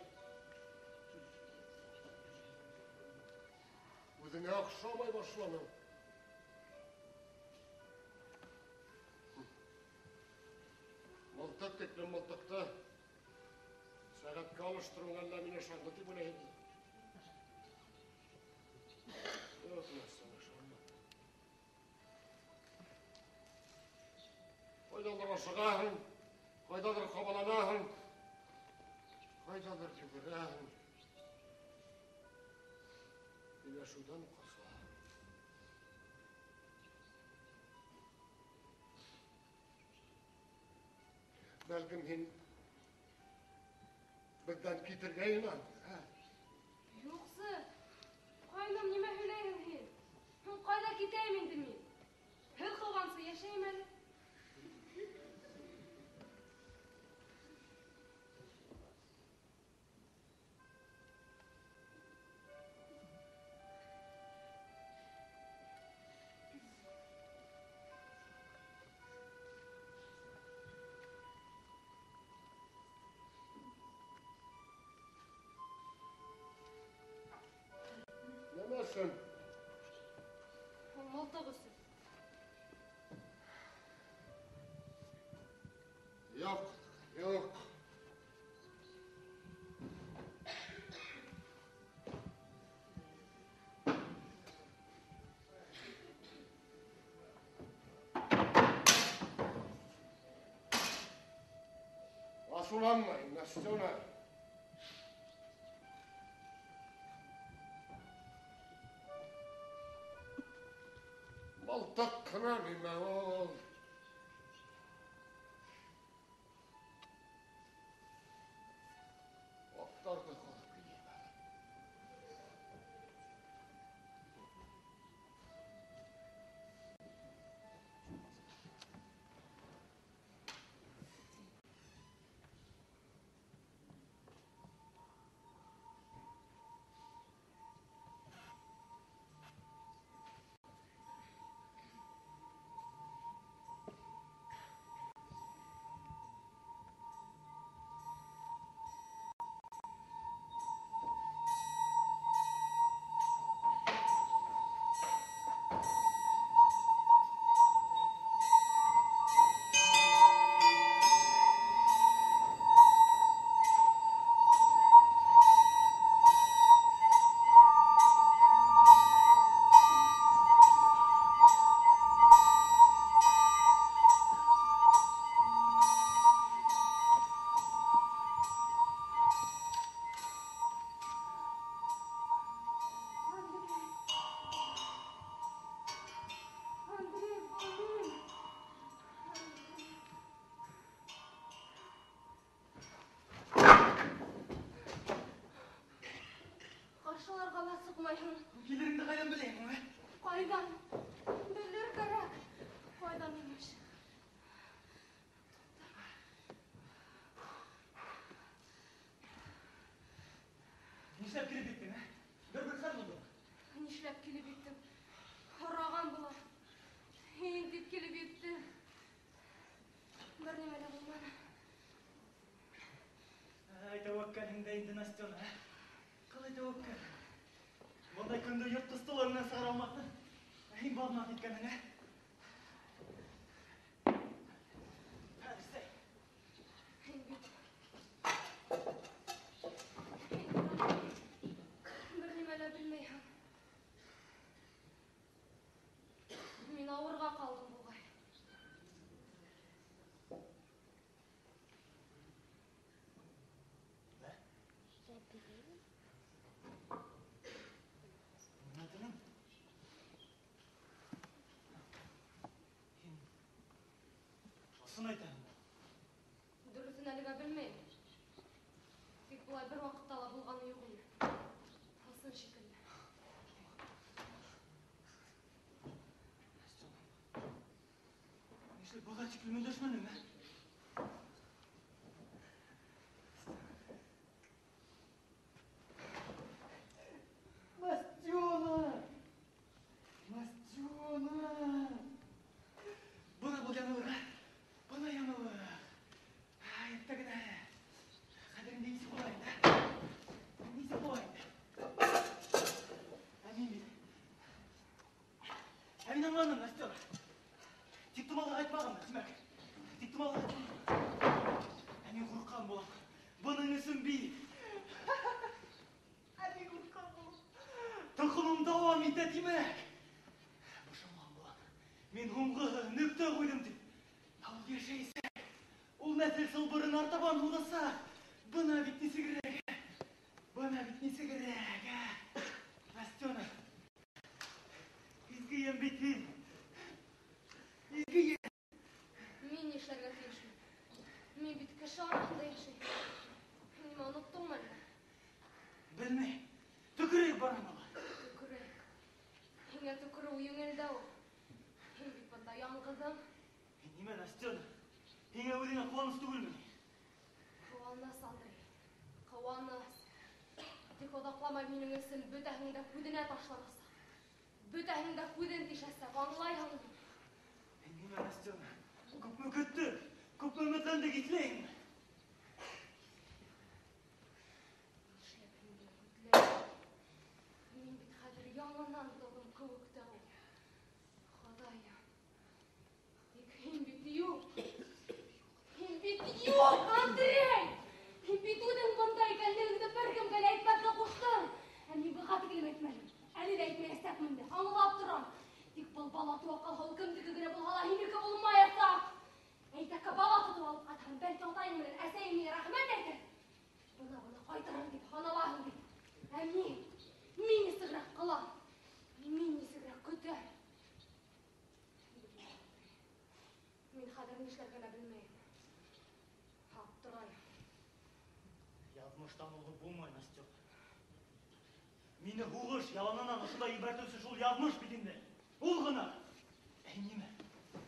Үҙеңә оҡшамай башланың. Мылтыҡ тиклем мылтыҡты сәғәткә алыштырыуың әллә мин ышанды тип уйлайһың. Юҡ, нәрсәне ышанма. Ҡайҙалыр ашығаһың, ҡайҙалыр ҡабаланаһың, ҡайҙалыр йүгерәһең. Һөйләшеүҙән ҡасаһың. Бәлкем һин беҙҙән китергә йыйынаһыңдыр, ә? Юҡсы, ҡайным, нимә һөйләйһең һин? Һуң ҡайҙа китәйем инде мин? Һеҙ ҡыуғансы йәшәйем әле. Нәмә өсөн? Мылтыҡ өсөн. Юҡ, юҡ. Асыуланмайым, Настена. Мылтыҡ ҡына нимә ул? Аҡтарҙы ҡалып киләйем әле. Ҡайҙан? Белер кәрәк. Ҡайҙан имеш? Нишләп килеп еттең, ә? Бер-бер хәл булдымы? Нишләп килеп еттем? Һораған була. Һин тип килеп еттем. Бер нимә лә булманы. Ай, тәүәккәлһең дә инде, Настена, ә? Ҡалай тәүәккәл. Бындай көндө йыртҡысты ла өнөнән сығара алмаҫһың. Ә һин баҙнат иткәнһең, ә? Әсәй. Һин бит. Бер нимә лә белмәйһең. Мин ауырға ҡалдым буғай. Нимә тинең? Һин ысын әйтәһеңме? Дөрөҫөн әлегә белмәйем. Тик былай бер ваҡытта ла булғаны юҡ ине. Ысын шикелле. Нишләп быға тиклем өндәшмәнең, ә? Настена! Настена! Бына был яңылыҡ, ә? Бына яңылыҡ. Ай, әттәгенә. Хәҙер инде нисек була инде, ә? Нисек була инде? Ә мин бит. Ә мин аңланым, Настена. Тик тумалға ҡайтмағанмын, тимәк. Тик тумалға ҡайтмағанмын. Ә мин ҡурҡҡан булам. Бының өсөн бит. Ә мин ҡурҡҡан булам. Тоҡомом дауам итә, тимәк. Бошонған булам. Мин һуңғы нөктә ҡуйҙым тип. Ә ул йәшәйсәк, ул нәҫел сылбырын артабан һуҙасаҡ. Бына бит нисегерәк, ә? Бына бит нисегерәк, ә? Настена, изге йән бит һин. Изге йән. Мин нишләргә тейешмен? Мин бит кеше араһында йәшәйем. Нимә, оноттоңмо әллә? Белмәйем. Төкөрәйек барам ала. Төкөрәйек. Һиңә төкөрөү еңел дә ул. Һин бит бында яңғыҙың. Һин нимә, Настена? Һиңә үҙеңә ҡыуаныс түгелме ни? Ҡыуаныс, Андрей. Ҡыуаныс. Тик оҙаҡламай минең өсөн бөтәһең дә күҙенә ташланасаҡ. Бөтәһең дә күҙен тишәсәк, аңлайһыңмы? Һин нимә, Настена? Күпме көттөк, күпме өмөтләндек, иҫләйһеңме? Нишләп инде өмөтләнмәйем? Мин бит хәҙер яңынан тыуҙым кеүек тә ул. Хоҙайым. Тик һин бит юҡ. Һин бит юҡ, Андрей! Һин бит үҙең бында икәнлегеңде бер кемгә лә әйтмәҫкә ҡуштың. Ә мин быға тиклем әйтмәнем. Әле лә әйтмәйәсәкмен дә, аңлап торам. Тик был бала тыуа ҡалһа, ул кемдеке генә булһа ла һинеке булмаясаҡ. Әйтәккә бала тотоп алып ҡайтһаң, бәлки атайың менән әсәйең миңә рәхмәт әйтер. Бына-бына ҡайтырым тип һаналаһың бит. Ә мин, мин нисегерәк ҡылам? Мин нисегерәк көтәм? Мин хәҙер нишләргә лә белмәйем. Аптырайым. Яҙмыштан уҙып булмай, Настена. Мине һуғыш яланынан ошонда ебәртеүсе шул яҙмыш бит инде. Ул ғына. Ә нимә?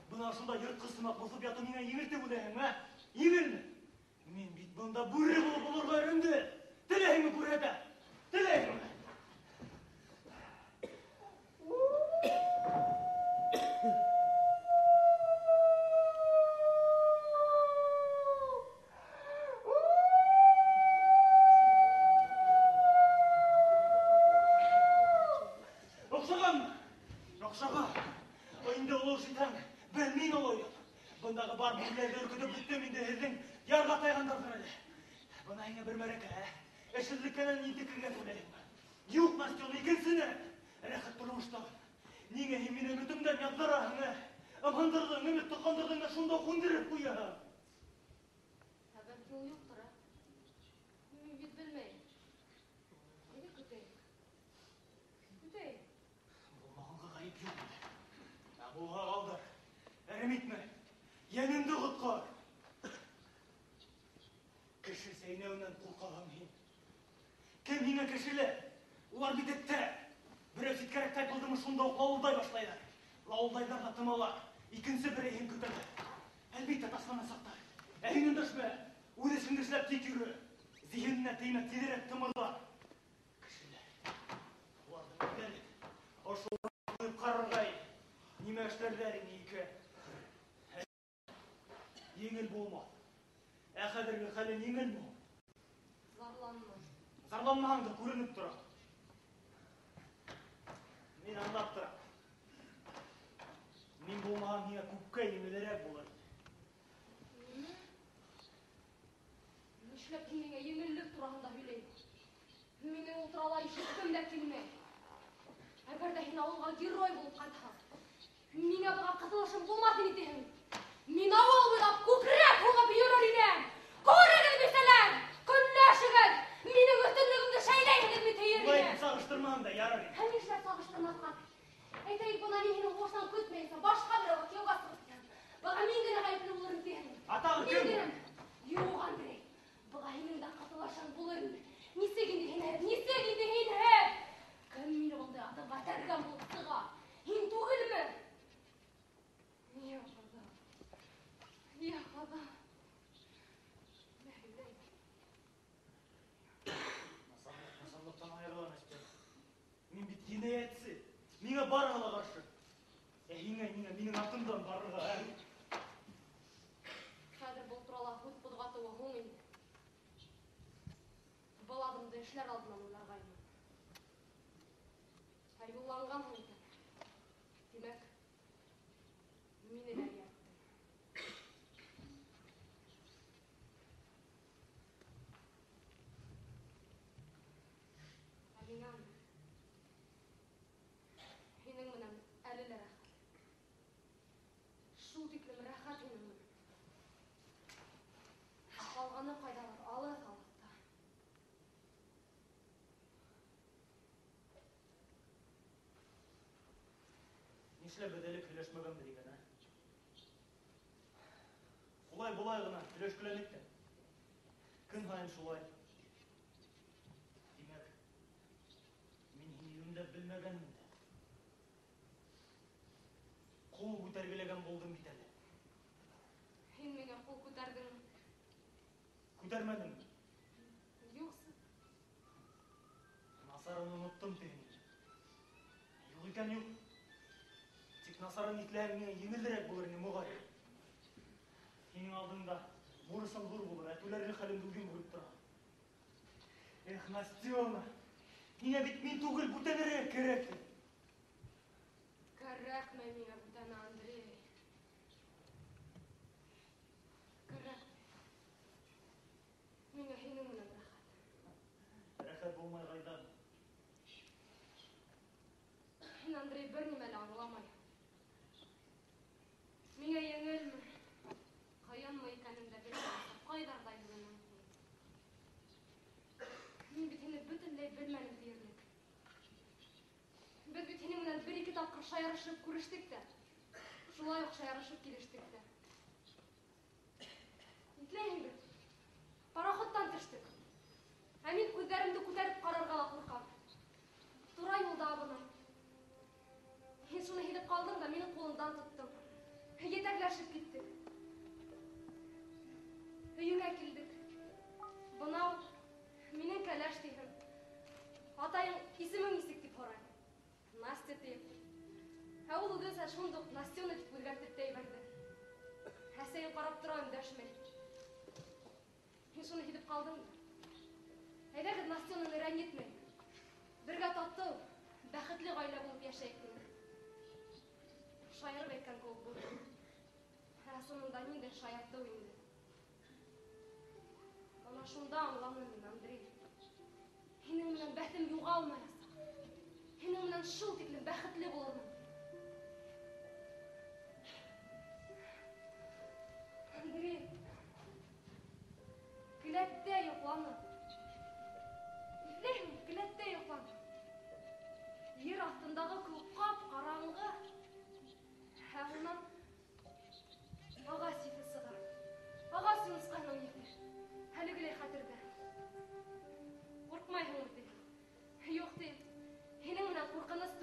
Бына ошонда йыртҡыс һымаҡ боҫоп ятыу миңә еңел тип уйлайһың, ә? Еңелме? Мин бит бында бүре булып олорға өйрәндем. Теләйһеңме күрһәтә? Теләйһеңме? Оҡшағанмы? Оҡшаған. Инде олоу шайтан, бер мин олойым. Бындағы бар бүреләрҙе өркөтөп бөттөм инде һеҙҙең ярға тайғандарҙыр әле. Бына һиңә бер мәрәкә, ә? Эшһеҙлектән интекергә түләйһеңме? Юҡ, Настена, икенсене. Рәхәт тормошта. Ниңә һин мине өмөтөмдән яҙҙыраһың, ә? Ымһындырҙың, өмөттө ҡандырҙың да шунда уҡ һүндереп ҡуяһың. Ә бәлки ул юҡтыр, ә? Мин бит белмәйем. Әйҙә көтәйек. Көтәйек. Булмағанға ғәйеп юҡ инде. Ә булһа ҡалдыр. Әрем итмә. Йәнеңде ҡотҡар. Кеше сәйнәүенән ҡурҡаһың һин. Кем һиңә кешеләр? Улар бит эттәр. Берәү ситкәрәк тайпылдымы, шунда уҡ лауылдай башлайҙар. Лауылдайҙар ҙа тымалар. Икенсе берәйһен көтәләр. Әлбиттә, ташланасаҡтар. Ә һин өндәшмә. Үҙ эшеңде эшләп тик йөрө. Зиһененә теймә, тиҙерәк тымырҙа. Кешеләр. Уларҙы бөтәлек. Ошо ҡуйып ҡарарға ине. Нимә эшләрҙәр ине икән? Еңел булмаҫ. Ә хәҙерге хәлең еңелме ул? Зарланма. Зарланмаһаң да күренеп тора. Мин аңлап торам. Мин булмаһам, һиңә күпкә еңелерәк булыр. Нимә? Нишләп һин миңә еңеллек тураһында һөйләйһең? Минең ул турала ишеткем дә килмәй. Әгәр ҙә һин ауылға герой булып ҡайтһаң, миңә быға ҡыҫылышым булмаҫ ине тиһең. Мин ауыл буйлап күкрәк һуғып йөрөр инем. Күрегеҙ, бисәләр, көнләшегеҙ, минең өҫтөнлөгөмдө шәйләйһегеҙме тиер Улай инем. итеп сағыштырмаһаң да ярар ине. Һәм нишләп сағыштырмаҫҡа? Әйтәйек, бына мин һинең һуғыштан көтмәйенсә башҡа берәүгә кейәүгә сығып китәм. Быға мин генә ғәйепле булырым тиһең. Ә тағы Мин кем? генә. Юҡ, Андрей, быға һинең дә ҡыҫылышың булыр ине. Нисек инде һинһеҙ, нисек инде һинһеҙ? Кем мине бындай аҙымға этәргән булып сыға? Һин түгелме? Я Хоҙа, я Хоҙа. Насарлыҡтан айырыла, Настя. Мин бит енәйәтсе. Миңә барыһы ла ҡаршы. Ә һиңә ниңә минең артымдан барырға, ә? Хәҙер был турала һүҙ ҡуҙғатыуы һуң инде. Был аҙымды эшләр алдынан уйларға ине. Ә юлланғанһың икән. Тимәк, мине лә эйәрттең. Ә миңә һинең менән әле лә рәхәт. Шул тиклем рәхәт һинең менән. Ә ҡалғаны ҡайҙалыр алыҫ алыҫта. Нишләп беҙ элек һөйләшмәгәнбеҙ икән, ә? Шулай былай ғына һөйләшкеләнек тә. Көн һайын шулай. Тимәк, мин һине йүнләп белмәгәнмен дә. Ҡул күтәргеләгән булдым бит әле. Һин миңә ҡул күтәрҙеңме? Күтәрмәнеңме? Юҡсы. Насарын оноттом тиһең инде. Юҡ икән, юҡ. Тик насарын иҫләһәң, миңә еңелерәк булыр ине, моғайын. Һинең алдыңда бурысың ҙур булыр, ә түләрлек хәлеңде үҙең күреп тораһың. Эх, Настена, һиңә бит мин түгел, бүтәнерәк кәрәк. Кәрәкмәй миңә бүтәне, Андрей. Кәрәкмәй. Миңә һинең менән рәхәт. Рәхәт булмай ҡайҙан? Һин, Андрей, бер нимә лә аңламайһың. Миңә еңелме, ҡыйынмы икәнен дә белмәйем, ҡайҙарҙа йөрөнөң һин? Мин бит һине бөтөнләй белмәнем тиерлек. Беҙ бит һинең менән бер-ике тапҡыр шаярышып күрештек тә, шулай уҡ шаярышып килештек тә. Иҫләйһең бит, пароходтан төштөк. Ә мин күҙҙәремде күтәреп ҡарарға ла ҡурҡам. Тура юлда абынам. Һин шуны һиҙеп ҡалдың да минең ҡулымдан тоттоң. Етәкләшеп киттек. Өйөңә килдек. Бынау минең кәләш тиһең. Атайың исемең нисек тип һорай. Настя тип. Ә ул үҙенсә шундуҡ Настена тип үҙгәртеп тә ебәрҙе. Әсәйең ҡарап тора, өндәшмәй. Һин шуны һиҙеп ҡалдың да. Әйҙәгеҙ Настенаны рәнйетмәйек. Бергә татыу, бәхетле ғаилә булып йәшәйек тинек. Шаярып әйткән кеүек булды. Ә ысынында ниндәй шаяртыу инде. Бына шунда аңланым мин, Андрей. Һинең менән бәхетем юғалмаясаҡ. Һинең менән шул тиклем бәхетле булырмын. Андрей, келәттә йоҡланым. Иҫләйһеңме, келәттә йоҡланым. Ер аҫтындағы кеүек ҡап-ҡараңғы. Ә унан ағас еҫе сыға. Ағас юнысҡаһының еҫе. Әлегеләй хәтерҙә. Ҡурҡмайһыңмы тип? Юҡ тип. Һинең менән ҡурҡыныс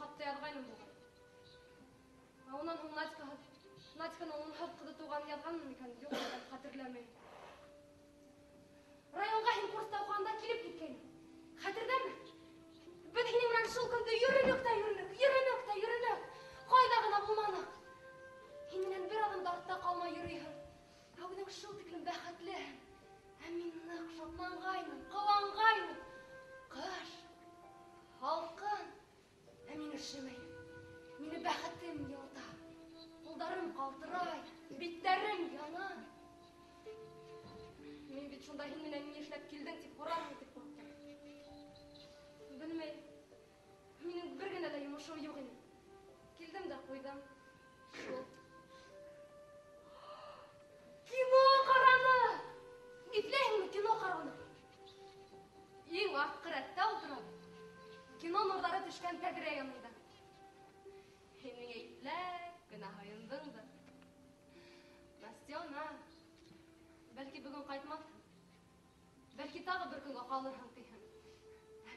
хатта яҙғайным буғай. Ә унан һуң Надьканың унһыҙ ҡыҙы тыуғанын яҙғанмын микән, юҡ икән, хәтерләмәйем. Районға һин курста уҡығанда килеп киткәйнең. Хәтерҙәме? Беҙ һинең менән шул көндө йөрөнөк тә йөрөнөк, йөрөнөк тә йөрөнөк. Ҡайҙа ғына булманыҡ. Һин минән бер аҙым да артта ҡалмай йөрөйһөң. Ә үҙең шул тиклем бәхетлеһең. Ә мин ныҡ шатланғайным, ҡыуанғайным. Ҡыш, һалҡын. Ә мин өшөмәйем. Мине бәхетем йылыта. Ҡулдарым ҡалтырай, биттәрем яна. Мин бит шунда һин менән ни эшләп килдең тип һорарһың тип ҡурҡтым. Белмәйем. Минең бер генә лә йомошом юҡ ине. Килдем дә ҡуйҙым. Шул. Кино ҡараны! Иҫләйһеңме кино ҡарауны? Иң артҡы рәттә ултырабыҙ. Кино нурҙары төшкән тәҙрә янында. Һин миңә ипләп кенә һайындың да. Настена, бәлки бөгөн ҡайтмаҫһың. Бәлки тағы бер көнгә ҡалырһың тиһең. Ә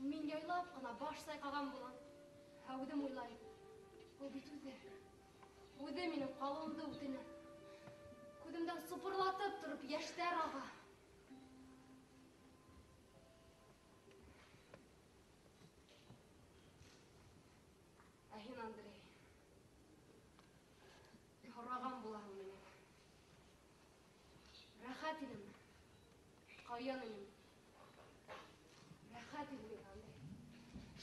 мин яйлап ҡына баш сайҡаған булам. Ә үҙем уйлайым. Ул бит үҙе. Үҙе минең ҡалыуымды үтенә. Күҙемдән супырлатып тороп йәштәр аға. Ә һин, Андрей, һораған булаһың минән. Рәхәт инеме? Ҡаян инеме? Рәхәт ине миңә, Андрей.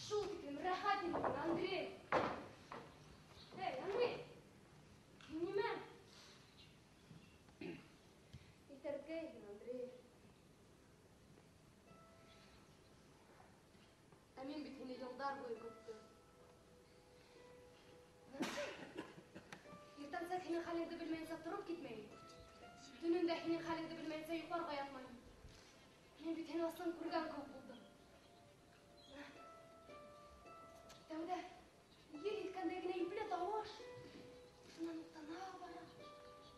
Шул тиклем рәхәт ине миңә, Андрей. Эй, Андрей! Һин нимә? Иҫәркәй һин, Андрей. Ә мин бит һине йылдар буйы көттөм. Иртәнсәк һинең хәлеңде белмәйенсә тороп китмәйем. Төнөн дә һинең хәлеңде белмәйенсә йоҡларға ятмайым. Мин бит һине ысын күргән кеүек булдым. Тәүҙә ел иҫкәндәй генә ипле тауыш. Шунан уҡ тына бара,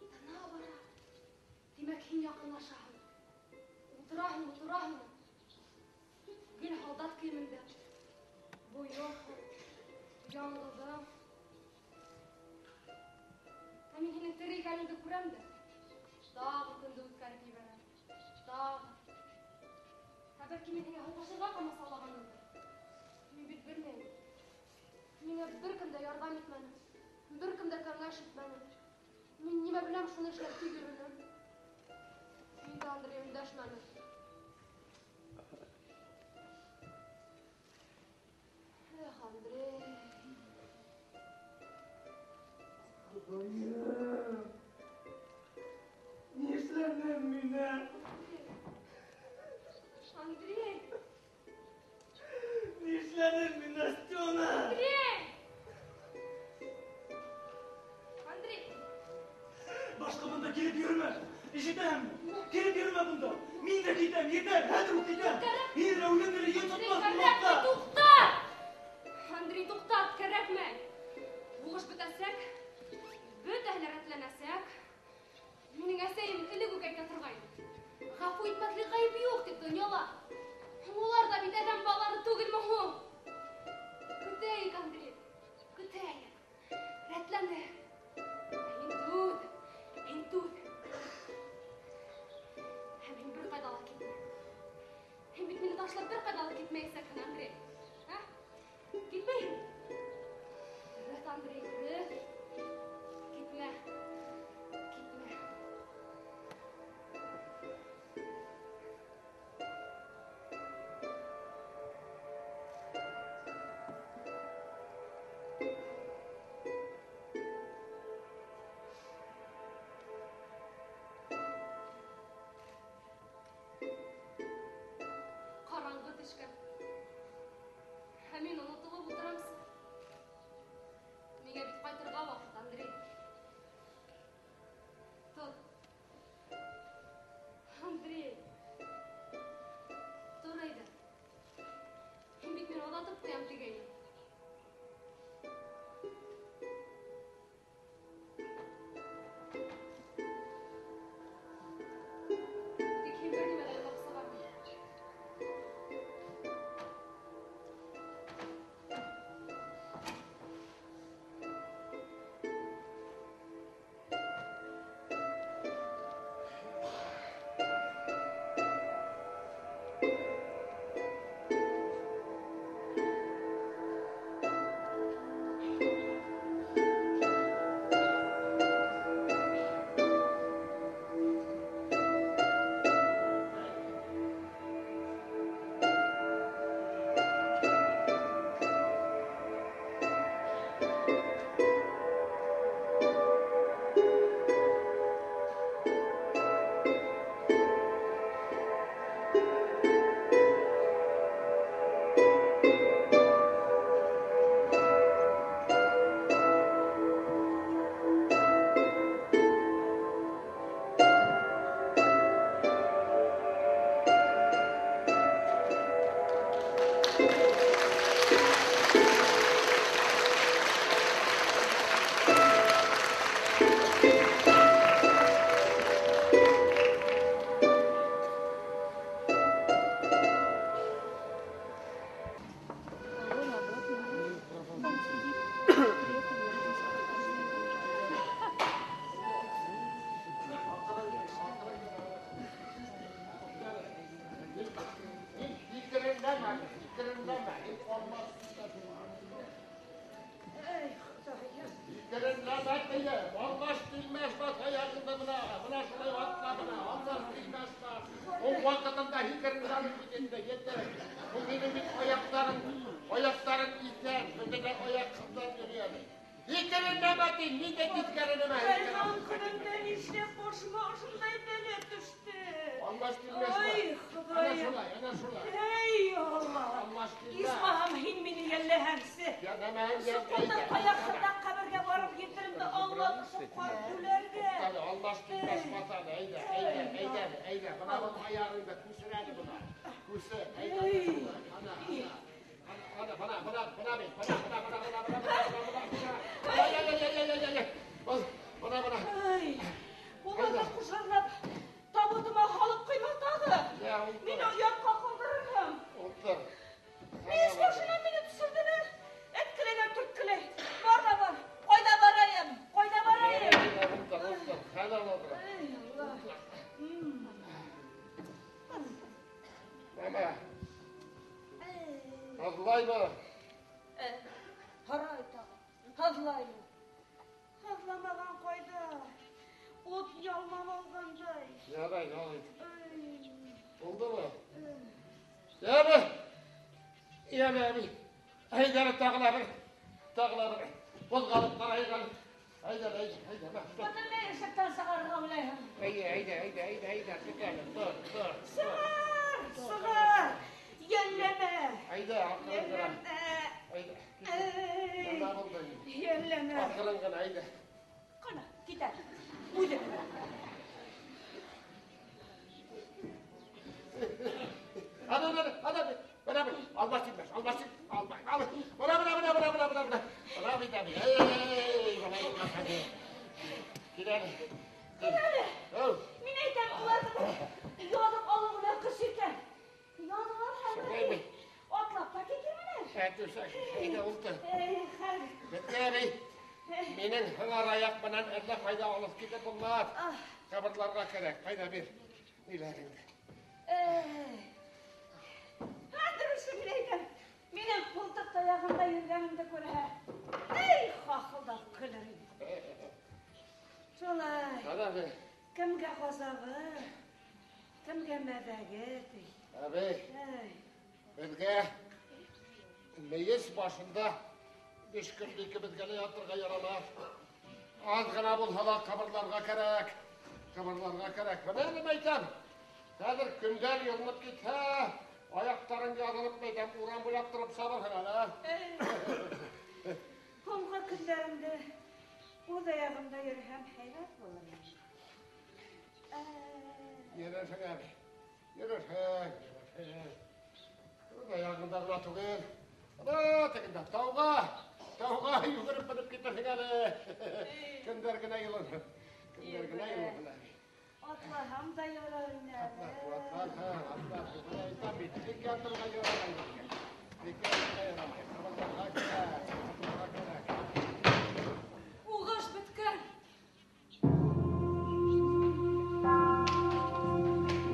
тына бара. Тимәк, һин яҡынлашаһың. Ултыраһың, ултыраһың. Гел һалдат кейемендә. Бойоҡһың, яңғыҙың. Ә мин һинең тере икәнеңде күрәм дә. Тағы көндө үткәреп ебәрәм. Тағы. Ә бәлки мин һиңә һуғышырға ҡамасаулағанмындыр. Мин бит белмәйем. Миңә бер кем дә ярҙам итмәне. Бер кем дә кәңәш итмәне. Мин нимә беләм, шуны эшләп тик йөрөнөм. Мин дә Андрей өндәшмәнем. Эх, Андрей. Хоҙайым! Ни эшләнең минә? Андрей! Ни эшләнең мин, Настена? Андрей! Андрей! Башҡа бында килеп йөрөмә. Ишетәһеңме? Килеп йөрөмә бында. Мин дә китәм, етәр, хәҙер үк китәм. Кәрәк. Һин дә үлемде лә йөн тотмаҫ Андрей, был ваҡытта. кәрәкмәй, туҡта! Андрей, туҡтат, кәрәкмәй. Һуғыш бөтәсәк, бөтәһе лә рәтләнәсәк. Минең әсәйем элек үк әйтә торғайны. Ғәфү итмәҫлек ғәйеп юҡ тип донъяла. Улар ҙа бит әҙәм балалары түгелме һуң? Көтәйек, Андрей, көтәйек. Рәтләнер. Һин түҙ, һин түҙ. Һәм һин бер ҡайҙа ла китмә. Һин бит мине ташлап бер ҡайҙа ла китмәйәсәкһең, Андрей. Ә? Китмәйһең? Дөрөҫ, Андрей, дөрөҫ. Китмә. Китмә. Ҡараңғы төшкән.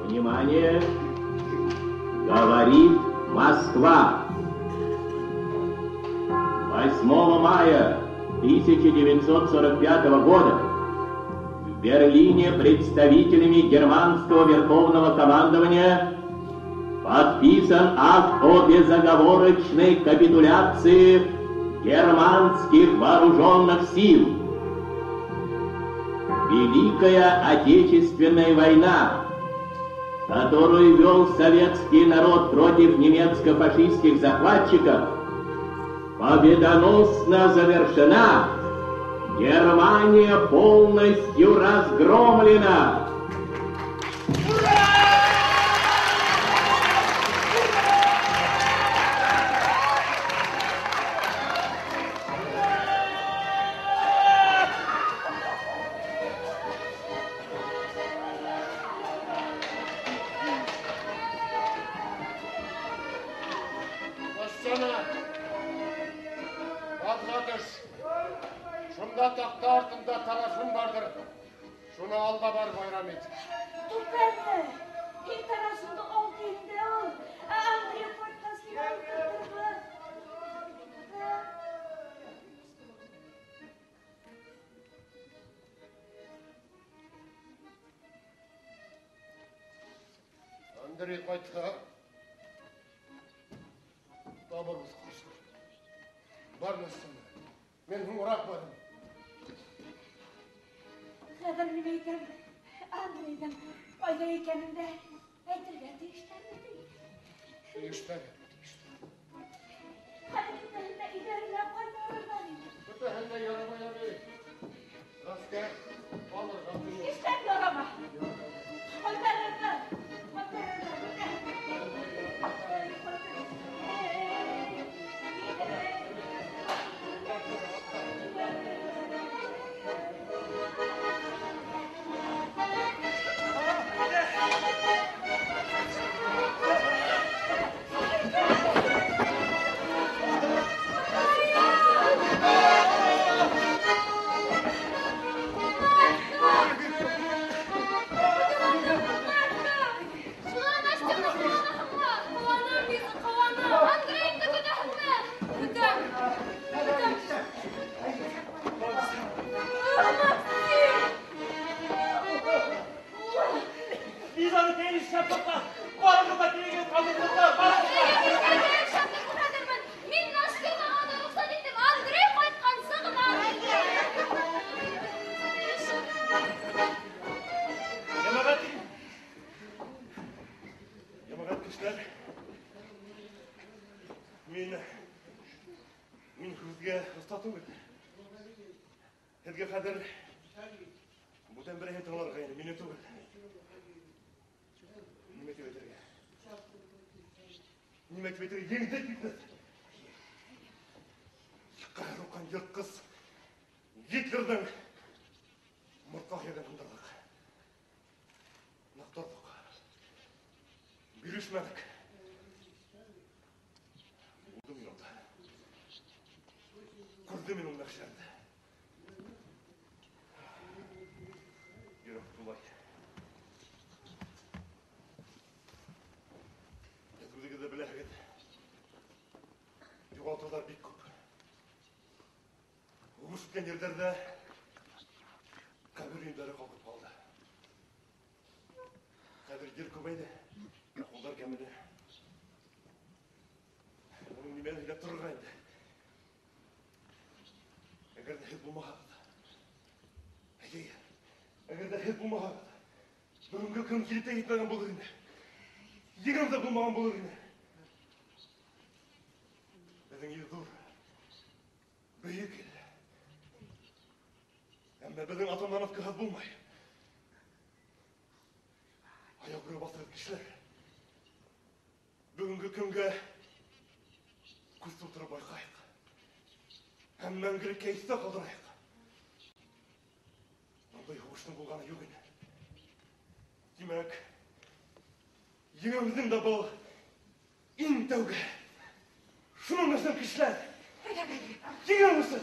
Внимание! Говорит Москва! 8 мая 1945 года в Берлине представителями германского верховного командования подписан акт о безоговорочной капитуляции германских вооруженных сил. Великая Отечественная война, которую вел советский народ против немецко-фашистских захватчиков, победоносно завершена. Германия полностью разгромлена. Ура! Настяна, Баҙға төш. Шунда таҡта артында тарафым барҙыр. Шуны ал да бар байрам ит. Туҡтале, һин тарафыңды ал инде ул. Ә Андрей ҡайтҡас мин ултыртырбыҙ. Андрей ҡайтһа, табырбыҙ ҡаршы. Бар, Настяна, мин һуңыраҡ барам. Хәҙер мин әйтәм, Андрейҙың ҡайҙа икәнен дә әйтергә тейештәр бит. Тейештәр, тейештәр. Хәҙер бөтәһен дә өйҙәренә ҡайтарырҙар инде. Бөтәһен дә ярамай әле. Ғәскәр алырға тейеш. Нишләп ярамай? Ҡайтарырҙар, ҡайтарырҙар бөтәһен. Һеҙгә хәҙер бүтән берәйһе тыңларға ине, мине түгел. Нимә тип әйтергә? Нимә тип әйтергә? Еңдек бит беҙ. Ҡәһәр һуҡҡан йыртҡыс Гитлерҙың мортҡа һөйәген һындырҙыҡ. Ныҡ торҙоҡ. Бирешмәнек. Булдым мин унда. Күрҙем мин ул мәхшәрҙе. Йөрәк тулай. Һеҙ үҙегеҙ ҙә беләһегеҙ. Юғалтыуҙар бик күп. Һуғыш үткән ерҙәрҙә ҡәбер өйөмдәре ҡалҡып ҡалды. Хәҙер ер күбәйҙе, ә ҡулдар кәмене. Уның нимәне һөйләп торорға инде? Әгәр ҙә һеҙ булмаһағыҙ, әйе, әгәр ҙә һеҙ булмаһағыҙ, бөгөнгө көн килеп тә етмәгән булыр ине. Еңеү ҙә булмаған булыр ине. Беҙҙең ил ҙур, бөйөк ил. Әммә беҙҙең атомнан булмай. Аяғүрә баҫырып кешеләр. Бөгөнгө көнгә күҙ тултырып байҡайыҡ. Һәм мәңгелеккә иҫтә ҡалдырайыҡ. Бындай һуғыштың булғаны юҡ ине. Тимәк, еңеүебеҙҙең дә был иң тәүге. Шуның өсөн кешеләр, еңеү өсөн!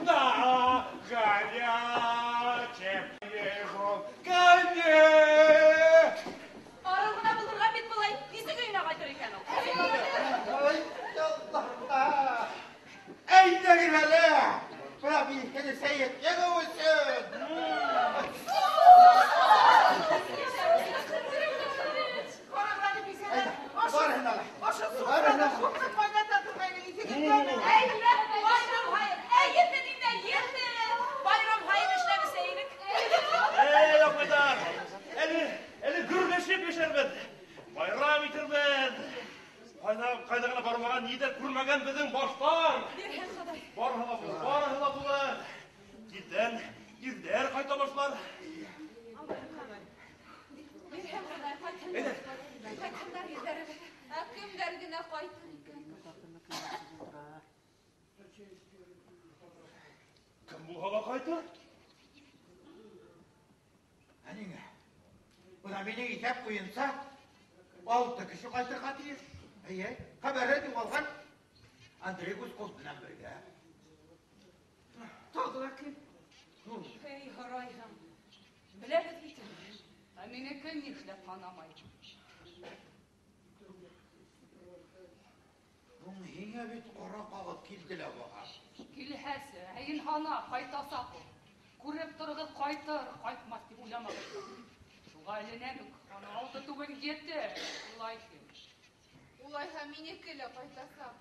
На горячем ежом коне! Арыу ғына булдырған бит былай. Нисек өйөнә ҡайтыр икән ул? Ай, Аллаһ! Әйҙәгеҙ әле! Бына биҙ Сәйет еңеү өсөн! Байрам һайын эшләмәсә инек. Эй, апайҙар! Әле гөрләшеп йәшәрбеҙ. Байрам итербеҙ. Ҡайҙа ғына бармаған, ниҙәр күрмәгән беҙҙең баштар. Бирһен Хоҙай. Барыһы ла булыр, барыһы ла булыр. Тиҙҙән ирҙәр ҡайта башлар. Бирһен Хоҙай, ҡайтһындар. Ҡайтһындар ирҙәребеҙ. Ә кемдәр генә ҡайтыр икән? Кем булһа ла ҡайтыр. ҡайтыр. Ә ниңә? Бына минең иҫәп буйынса 6 кеше ҡайтырға тейеш. Эйе, хәбәре юғалған Андрей Гуськов менән бергә. Тағы ла кем? Эй, һорайһың. Беләбеҙ бит инде. Ә минеке нишләп һанамай? Һуң һиңә бит ҡара ҡағыҙ килде лә баға. Килһәсе, әйен һана, ҡайтасаҡ ул. Күреп тороғоҙ, ҡайтыр, ҡайтмаҫ тип уйламағыҙ. Шуға эленәм үк, ана 6 түгел 7. Улай тим. Улайһа минеке лә ҡайтасаҡ.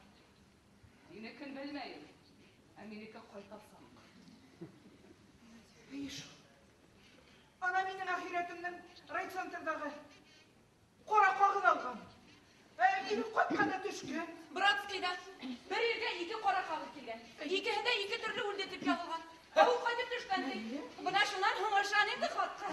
Һинекен белмәйем, ә минеке ҡайтасаҡ. Эйе шул. Ана минең әхирәтемдең райцентрҙағы ҡара ҡағыҙ алған. Ире ҡайтҡанда төшкән. Братскийҙа бер иргә 2 ҡара ҡағыҙ килгән. Икеһендә 2 төрлө үлде тип яҙылған. Ә ул ҡайтып төшкән ти. Бына шунан һуң ышан инде хатҡа.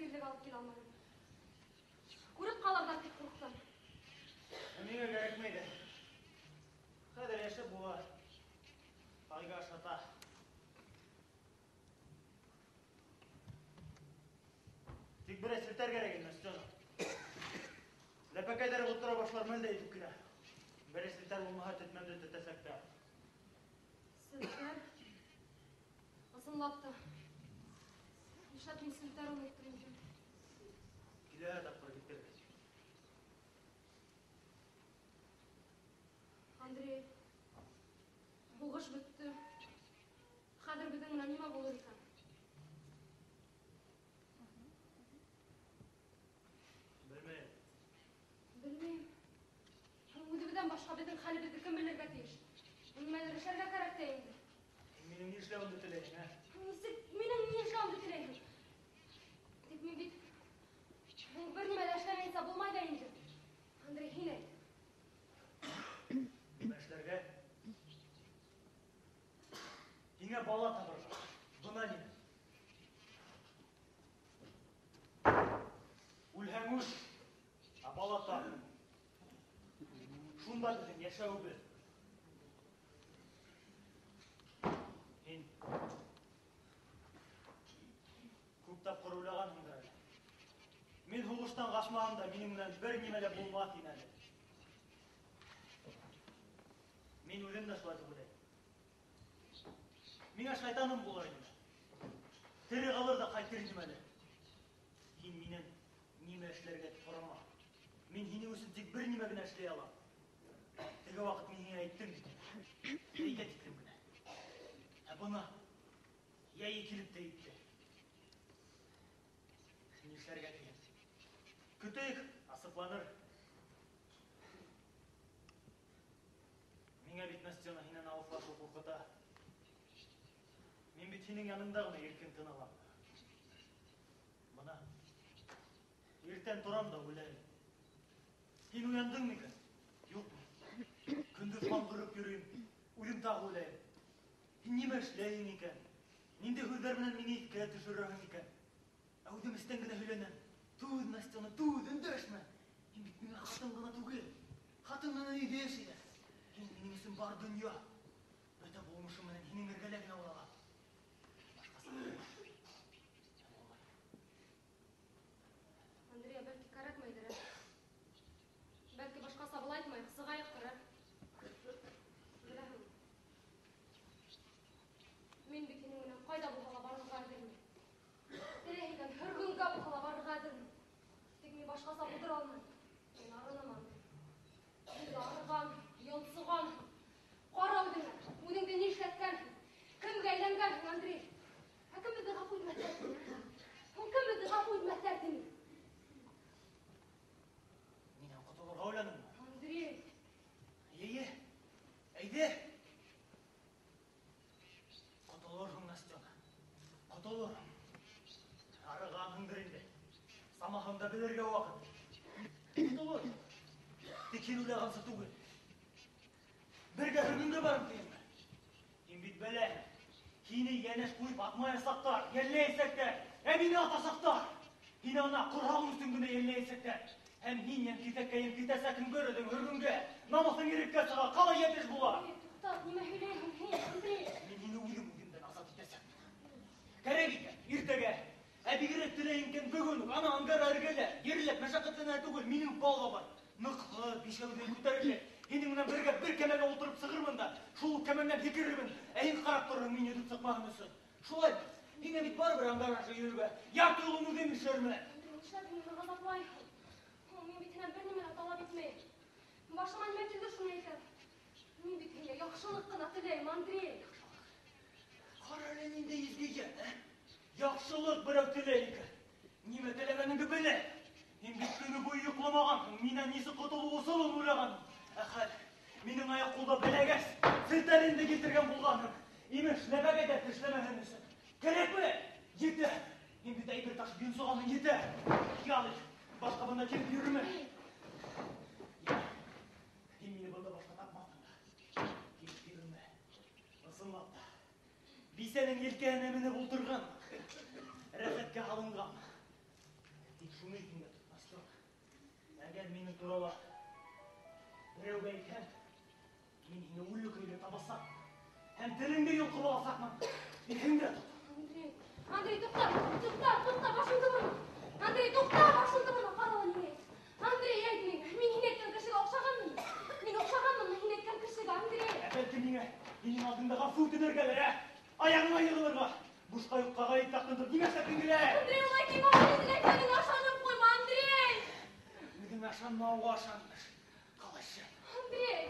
Тиҙлек алып килә алманым. Күреп ҡалырҙар тип ҡурҡтым. Миңә кәрәкмәй ҙә. Хәҙер йәшәп була. Тайга ашата. Тик берәй селтәр кәрәк инде, Настена. Ләпәкәйҙәр ултыра башлар мәл дә итеп килә. Берәй селтәр булмаһа, тетмәмде тетәсәк тә. Селтәр? Ысынлап та. Нишләп мин селтәр оноттом икән? Килә тапҡыр китергә. Андрей, һуғыш бөттө. Хәҙер беҙҙең менән нимә булыр икән? Белмәйем. Белмәйем. Үҙебеҙҙән башҡа беҙҙең хәлебеҙҙе кем белергә тейеш? Нимәлер эшләргә кәрәк тә инде. Һин минең ни эшләүемде теләйһең, ә? Нисек минең ни эшләүемде теләйһең? Тик мин бит бер нимә лә эшләмәйенсә булмай ҙа инде. Андрей, һин әйт. Нимә эшләргә? Һиңә бала табырға. Бына нимә. Үлһәң үл, ә бала тап. Шунда беҙҙең йәшәүебеҙ. Һин күп тапҡыр уйлағанһыңдыр әле. Мин һуғыштан ҡасмаһам да, минең менән бер нимә лә булмаҫ ине әле. Мин үҙем дә шулай тип уйлайым. Миңә шайтаным булыр ине. Тере ҡалыр ҙа ҡайтыр инем әле. Һин минән нимә эшләргә тип һорама. Мин һинең өсөн тик бер нимә генә эшләй алам. Теге ваҡыт мин һиңә әйттем бит. Әйтә тиклем генә. Ә бына йәйе килеп тә етте. Ни эшләргә тиген? Көтәйек, асыҡланыр. Миңә бит Настена һинән алыҫлашыу ҡурҡыта. Мин бит һинең яныңда ғына иркен тын алам. Бына иртән торам да уйлайым. Һин уяндың микән? Юҡмы? Көндөҙ ҡаңғырып йөрөйөм, үҙем тағы уйлайым. Һин нимә эшләйһең икән? Ниндәй һүҙҙәр менән мине иҫкә төшөрәһең икән? Ә үҙем эстән генә һөйләнәм. Түҙ, Настена, түҙ, өндәшмә. Һин бит миңә ҡатын ғына түгел. Ҡатын менән өйҙә йәшәйҙәр. Һин минең өсөн бар донъя. Бөтә булмышым менән һинең эргәлә генә уралам. Башҡаса булмаҫ. Андрей, бәлки кәрәкмәйҙер, ә? Бәлки башҡаса былай итмәйек, сығайыҡтыр, ә? Беләһеңме? Мин бит һинең менән ҡайҙа булһа ла барырға әҙермен. Теләһәң икән, һөргөнгә булһа ла барырға әҙермен. Тик мин башҡаса булдыра алмайым. Мин арыным, Андрей. Мин арыған, йонсоған. Ҡара үҙеңә, үҙеңде ни эшләткәнһең? Кемгә әйләнгәнһең, Андрей? Ә кем беҙҙе ғәфү итмәҫтәр тине? Һуң кем беҙҙе ғәфү итмәҫтәр тине? Минән ҡотолорға уйланыңмы? Андрей! Эйе, әйҙә. Ҡотолорһоң, Настена. Ҡотолорһоң. Арығанһыңдыр инде. Самаһын да белергә ваҡыт. Ҡотолорһоң. Тик һин уйлағанса түгел. Бергә һөргөнгә барым тиеңме? Һин бит беләһең. Һине йәнәш ҡуйып атмаясаҡтар, йәлләйәсәктәр, ә мине атасаҡтар. Һине ана ҡорһағың өсөн генә йәлләйәсәктәр. Һәм һин йәнкиҫәккә йәнкиҫәсәкһең бер үҙең һөргөнгә. Намыҫың иреккә сыға, ҡалай йәтеш була. Эй, туҡтат, нимә һөйләйһең һин, Андрей? Мин һине үҙем үҙемдән азат итәсәкмен. Кәрәк икән, иртәгә. Ә бигерәк теләйем икән, бөгөн үк, ана ангара эргәлә, ерләп, мәшәҡәтләнә түгел, минең палуба бар. Ныҡлы, бишәүҙәй күтәрерлек. Һинең менән бергә бер кәмәгә ултырып сығырмын да, шул уҡ кәмәмдән һикерермен. Ә һин ҡарап торорһоң, мин йөҙөп сыҡмаһын өсөн. Шулай бит. Һиңә бит барыбер ангара аша йөрөргә. Ярты юлын үҙем эшләрмен. Андрей, нишләп һин мине ғазаплайһың? Һуң мин бит һинән бер нимә лә талап итмәйем. Башыма нимә килде шуны әйтәм. Мин бит һиңә яҡшылыҡ ҡына теләйем, Андрей. Ҡара әле ниндәй изге йән, ә? Яҡшылыҡ берәү теләй икән. Нимә теләгәнеңде белә. Һин бит көнө буйы йоҡламағанһың, минән нисек ҡотолоу ысулын уйлағанһың. Ә хәл, минең аяҡ ҡулда бәләгәс, селтәрен дә килтергән булғанһың. Имеш, нәбәгә дә тешләмәһен өсөн. Кәрәкме? Етә. Һин бит әйбер ташып йонсоғанһың, етә. Ял ит. Башҡа бында килеп йөрөмә. Һин мине бында башҡа тапмаҫһың да. Килеп йөрөмә. Ысынлап та. Бисәнең елкәһенә менеп ултырған. Рәхәткә һалынған. Тик шуны иҫеңдә тот, Настена. Әгәр минең турала берәүгә әйтһәң, мин һине үле көйгә табасаҡмын. Һәм телеңде йолҡоп аласаҡмын. Иҫеңдә тот. Андрей, Андрей, туҡта, туҡта, туҡта, башыңды борма. Андрей, туҡта, башыңды борма, ҡара ла ниңә. Андрей, әйт миңә, мин һин әйткән кешегә оҡшағанмынмы? Мин оҡшағанмынмы һин әйткән кешегә, Андрей? Ә бәлки миңә һинең алдыңда ғәфү үтенергәлер, ә? Аяғыңа йығылырға. Бушҡа юҡҡа ғәйеп таҡтың нимә эшләп килә? Андрей, улай тимә, үҙең әйткәнеңә ышанып ҡуйма, Андрей! Үҙең ышанмауға ышанмыш. Ҡалайшы. Андрей!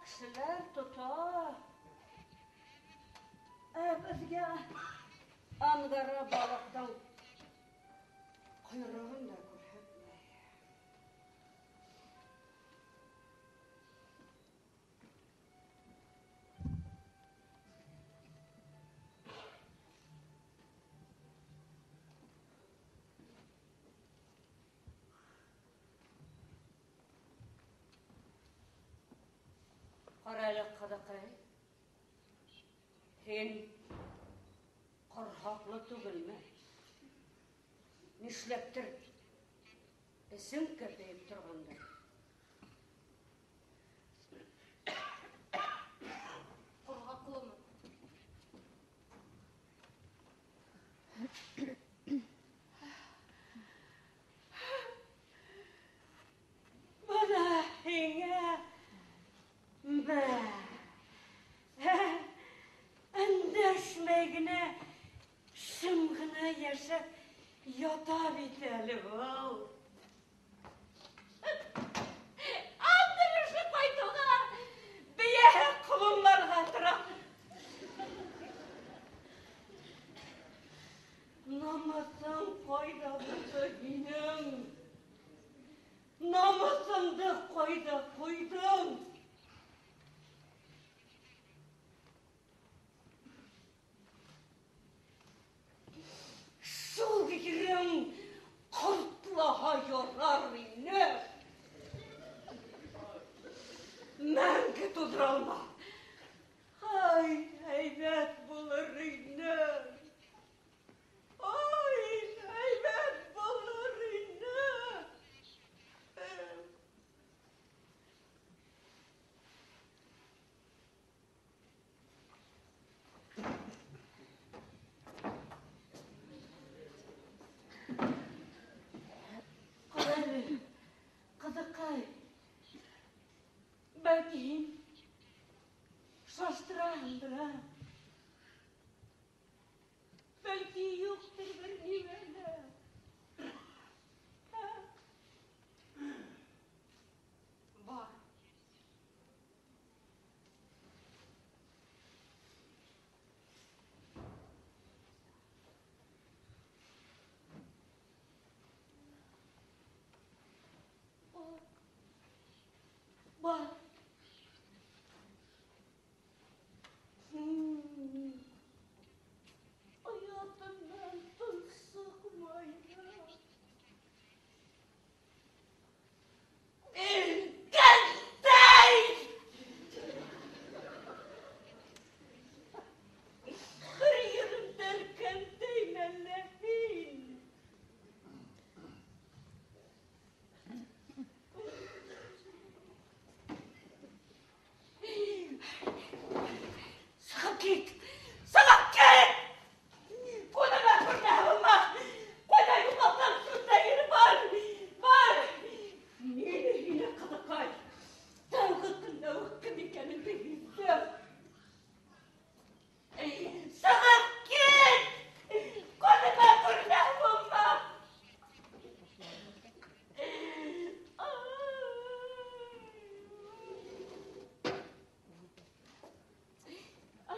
Кешеләр тота. Ә беҙгә ангара балыҡтың ҡойроғон да күрһәтмәй. Ҡара әле, ҡыҙыҡай, һин ҡорһаҡлы түгелме? Нишләптер эсең кәпәйеп торғандыр. Ҡорһаҡлымы? Бына һиңә бә. Өндәшмәй генә, шым ғына йәшәп ята бит әле был. Андрюша ҡайтыуға бейәһе ҡолонларға тора. Намыҫың ҡайҙа булды һинең? Намыҫыңды ҡайҙа ҡуйҙың? Шул ерең ҡортлаһа ярар ине. Мәңге туҙҙыра алма. Ай, һәйбәт булыр ине. Ай, һәйбәт булыр ине. Ҡара әле, ҡыҙыҡай, бәлки һин шаштыраһыңдыр, а? Бәлки юҡтыр бер нимә лә. Бар. Бар. Оятымдан тынсыҡмай. Иркәнтәй! Бер еремдә иркәнтәй мәллә һин? Сығып кит! Сығып кит! Күҙемә күренә булма! Ҡайҙа юғалтам, шунда кире бар! Бар! Мин һине, ҡыҙыҡай, тәүге көндә үк кем икәнеңде һиҙҙем. Сығып кит! Күҙемә күренә булма!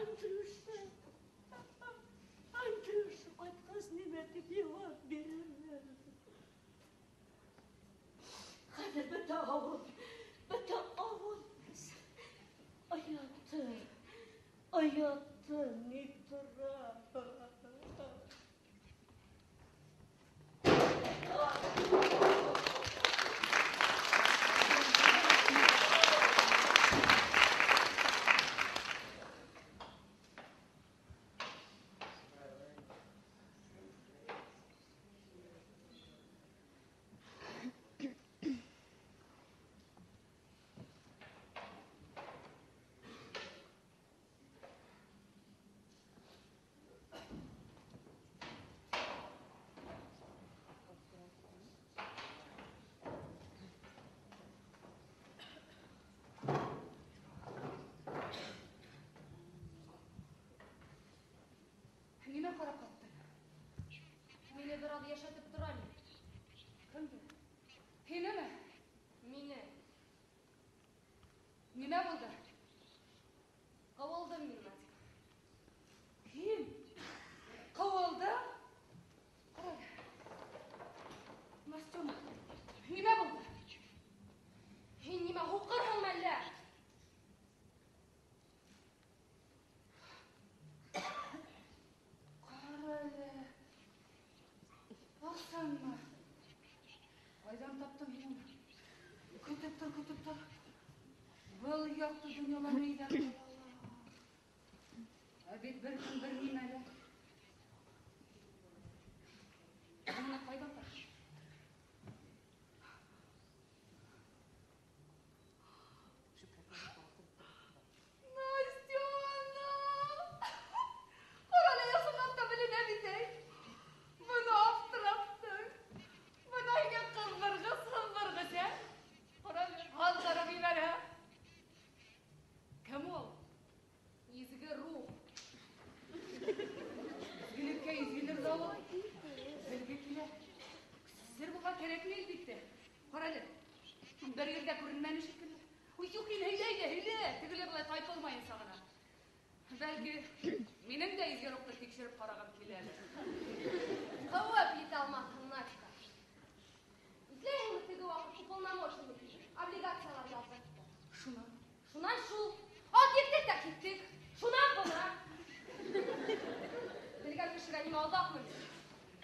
Андрюша, Андрюша ҡайтҡас нимә тип яуап бирермен? Хәҙер бөтә ауыл, бөтә ауыл белсен. Ояты, ояты ни тора. Ышанма. Ҡайҙан таптың һин уны? Көтөп тор, көтөп тор. Был яҡты донъяла ниҙәр ҡылалар? Ә бит бер кем бер нимә лә. Уны ҡайҙан таптың? Настена! Ҡарале, ысынлап та беленә бит, әй. Быны аптыраттың. Бына һиңә ҡыҙҙырғыс, һыҙҙырғыс, ә? Ҡарале, һаҙғырып ебәрә. Кем ул? Изге рух. Изгелеккә изгелер ҙә ул. Белге килә. Сер булға кәрәкмәй, әлбиттә. Ҡарале, бер ерҙә күренмәне шикелле. Уй, юҡ, һин һөйлә, әйҙә, һөйлә. Тегеләй былай тайпылмайынса ғына. Бәлки, минең дә изге рухты тикшереп ҡарағым килә әле. Ҡыуып етә алмаҫһың, Надька. Иҫләйһеңме теге ваҡыт уполномоченный облигациялар яҙҙыртты? Шунан? Шунан шул. Ат ектек тә киттек. Шунан бына. Белгән кешегә нимә алдаҡмы мин?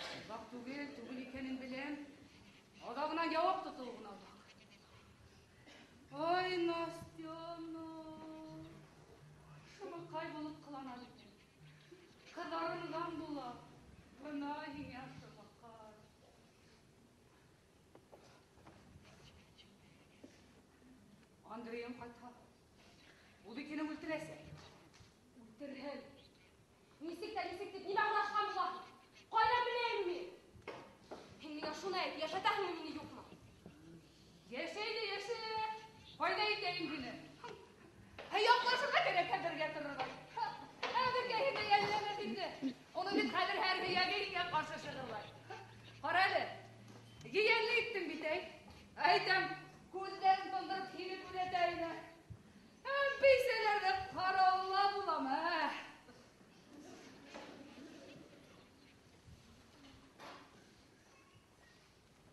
Алдаҡ түгел, түгел икәнен беләм. Аҙағынан яуап тотоуы ғына алдаҡ. Ай, Настена. Шымыҡай булып ҡылана бит. Ҡыҙарынған була. Бына һиңә шымыҡай. Андрейым ҡайтһа, ул бит һине үлтерәсәк. Үлтерһен. Нисек тә нисек тип нимә һорашҡан булаһың? Ҡайҙан беләйем мин? Һин миңә шуны әйт, йәшәтәһеңме мине, юҡмы? Йәшәй ҙә йәшә. Ҡайҙа итәйем һине? Яҡлашырға кәрәк, бергә торорға. Бергә һине йәлләмәҫ инде. Уны бит хәҙер һәр һөйәге һиңә ҡаршы шығырлай. Ҡара әле, ейәнле иттем бит, әй. Әйтәм, күҙҙәрен тондороп һине түләтә ине. Бисәләрҙе ҡараула булам, ә.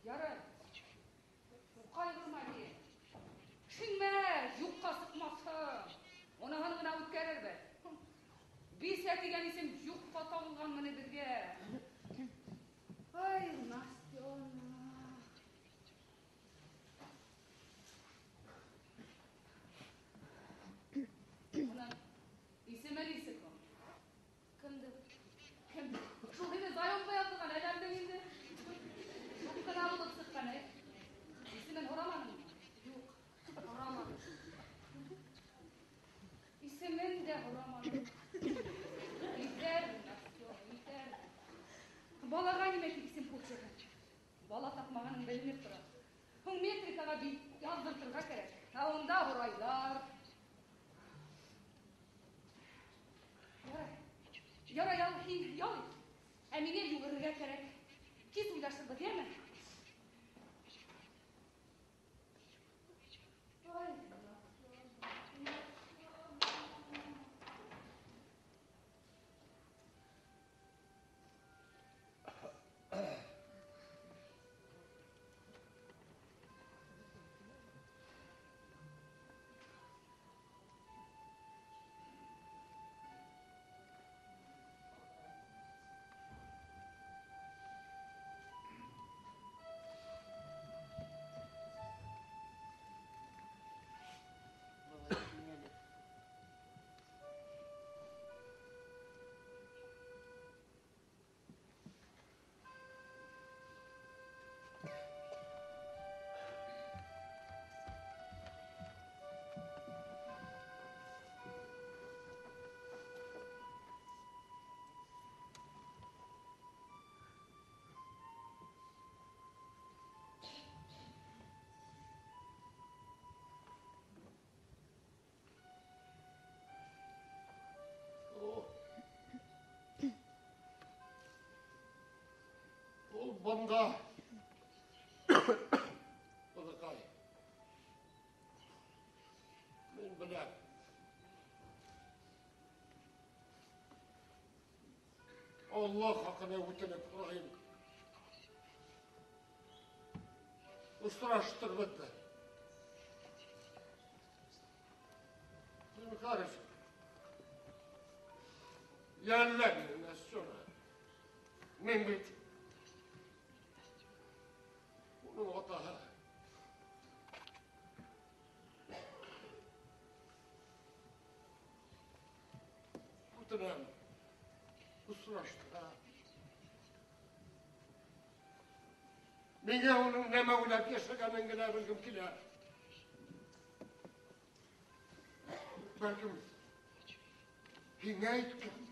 Ярай, ҡайғырма ни. Шиңмә, юҡҡа сыҡмаҫһың. Уныһын ғына үткәрербеҙ. Бисә тигән исем юҡҡа тағылғанмы ни беҙгә? Ай, Настена. Уның исеме нисек һуң? Кемдең? Кем? Шул һине заемға яҙҙырған әҙәмдең инде. Юҡ ҡына булып сыҡҡан, әй. Исемен һораманыңмы? Юҡ, һораманым. Исемен дә һораманым. Итәр, Настя, итәр. Балаға нимә тип исем ҡушырһың? Бала тапмағаның беленеп тора. Һуң метрикаға бит яҙҙыртырға кәрәк. Ә унда һорайҙар. Ярай, ярай, ял, һин ял ит. Ә миңә йүгерергә кәрәк. Кис уйлашырбыҙ, йәме? Ай, Ул бында. Ҡыҙыҡай. Мин беләм. Алла хаҡына үтенеп һорайым. Осраштыр беҙҙе. Зинһар өсөн. Йәллә мине, Настена. Мин бит Үтенәм. Осраштыра. Миңә уның нәмә уйлап йәшәгәнен генә белгем килә. Бәлкем һиңә әйткән.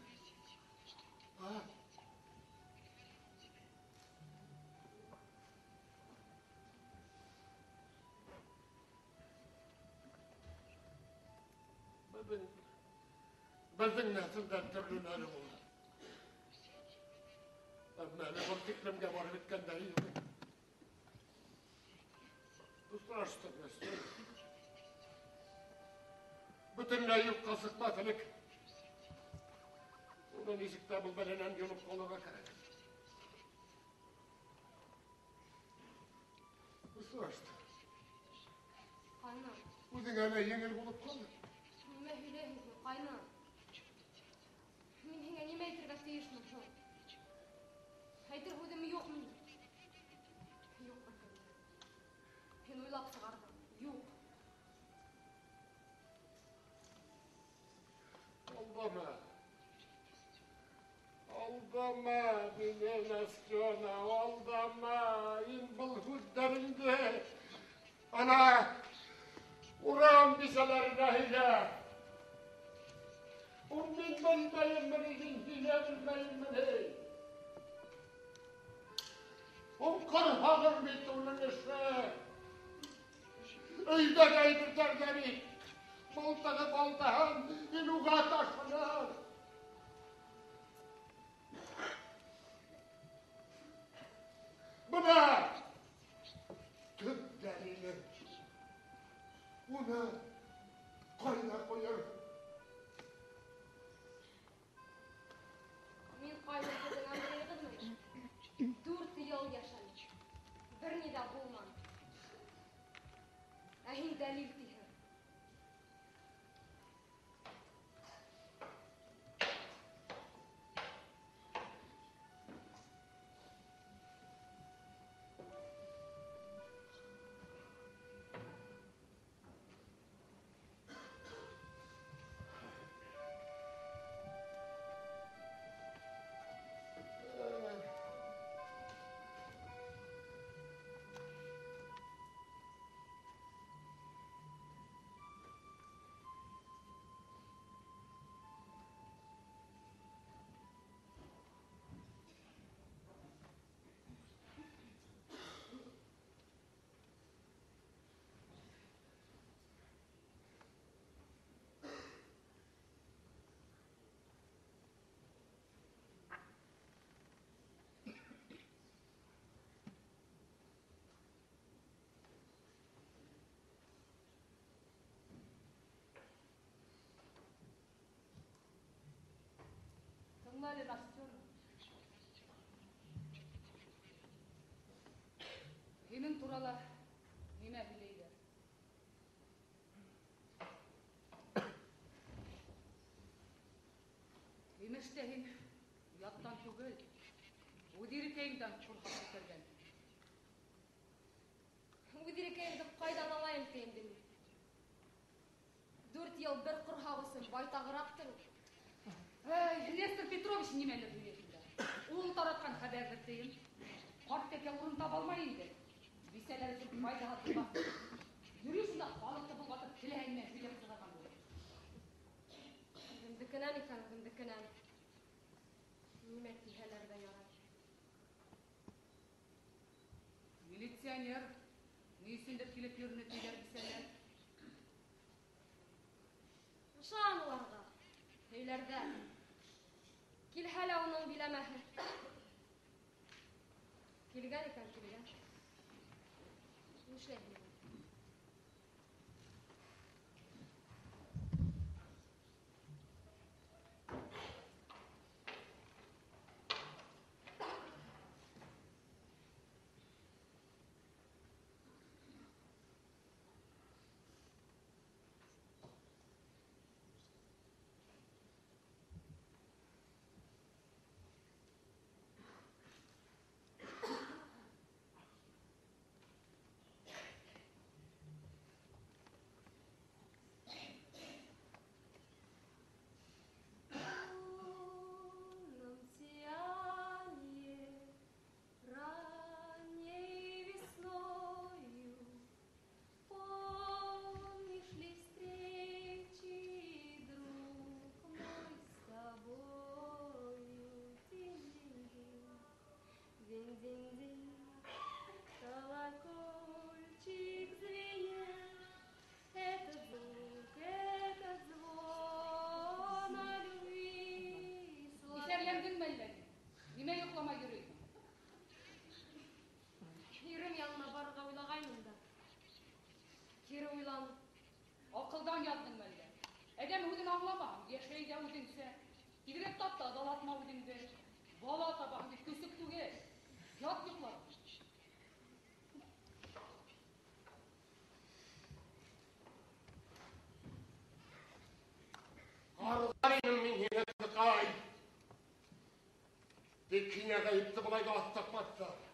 А? Беҙҙең нәҫелдән төрлөләре була. Әммә әле был тиклемгә барып еткәндәре юҡ. Осраштыҡ, Мәстүрә. Бөтөнләй юҡҡа сыҡмаҫ элек. Уны нисек тә был бәләнән йолоп ҡалырға кәрәк. Осраштыҡ. Ҡайна. Үҙеңә лә еңел булып ҡалыр. Нимә һөйләйһең һин, ҡайна? Мин һиңә нимә әйтергә тейешмен һуң? Әйтер һүҙем юҡ минең. Юҡ бер кемдә. Һин уйлап сығарҙың. Юҡ. Алдама. Алдама мине, Настена, алдама. Һин был һүҙҙәреңде ана урам бисәләренә һөйлә. Ул мин белмәйемме ни, һин һөйлә белмәйемме ни? Ул ҡорһағың бит уның эше. Өйҙәге әйберҙәргә бит мылтығы балтаһын һин уға ташланың. Бына төп дәлиле. Уны ҡайҙа ҡуйырһың? Мин ҡайҙа һеҙҙең Андрейығыҙмы? 4 йыл йәшәнем. Бер ни ҙә булманы. Ә һин дәлил тиһең. Тыңла әле, Настена. Һинең турала нимә һөйләйҙәр? Имеш тә һин яттан түгел, үҙ ирекәйеңдән ҡурҡып китергән. Үҙ ирекәйемде ҡайҙан алайым ти инде мин? 4 йыл бер ҡорһаҡ өсөн байтағыраҡтыр ул. Эй, Нестор Петрович нимәлер һөйләй шунда. Ул таратҡан хәбәрҙер тейем. Ҡарт тәкә урын таба алмай инде. Бисәләр өсөн файҙаһы тормаҫ. Йөрөй шунда халыҡты болғатып теләһә нимә һөйләп сығарған булыр. Үҙемдекенән икән, үҙемдекенән. Нимә тиһәләр ҙә ярай. Милиционер ни өсөндөр килеп йөрөнө тиҙәр бисәләр. Ышан уларға. Һөйләрҙәр. Килһә лә уның биләмәһе. Килгән икән, килгән. Нишләйһең? аңламаһаң, йәшәй ҙә үҙеңсә. Тиҙерәк тап та ыҙалатма үҙеңде. Бала табаһың бит, көсөк түгел. Ят йоҡла. Ҡарғар инем мин һине, ҡыҙыҡай. Тик һиңә ғәйепте былай ҙа аҫтаҡмаҫтар.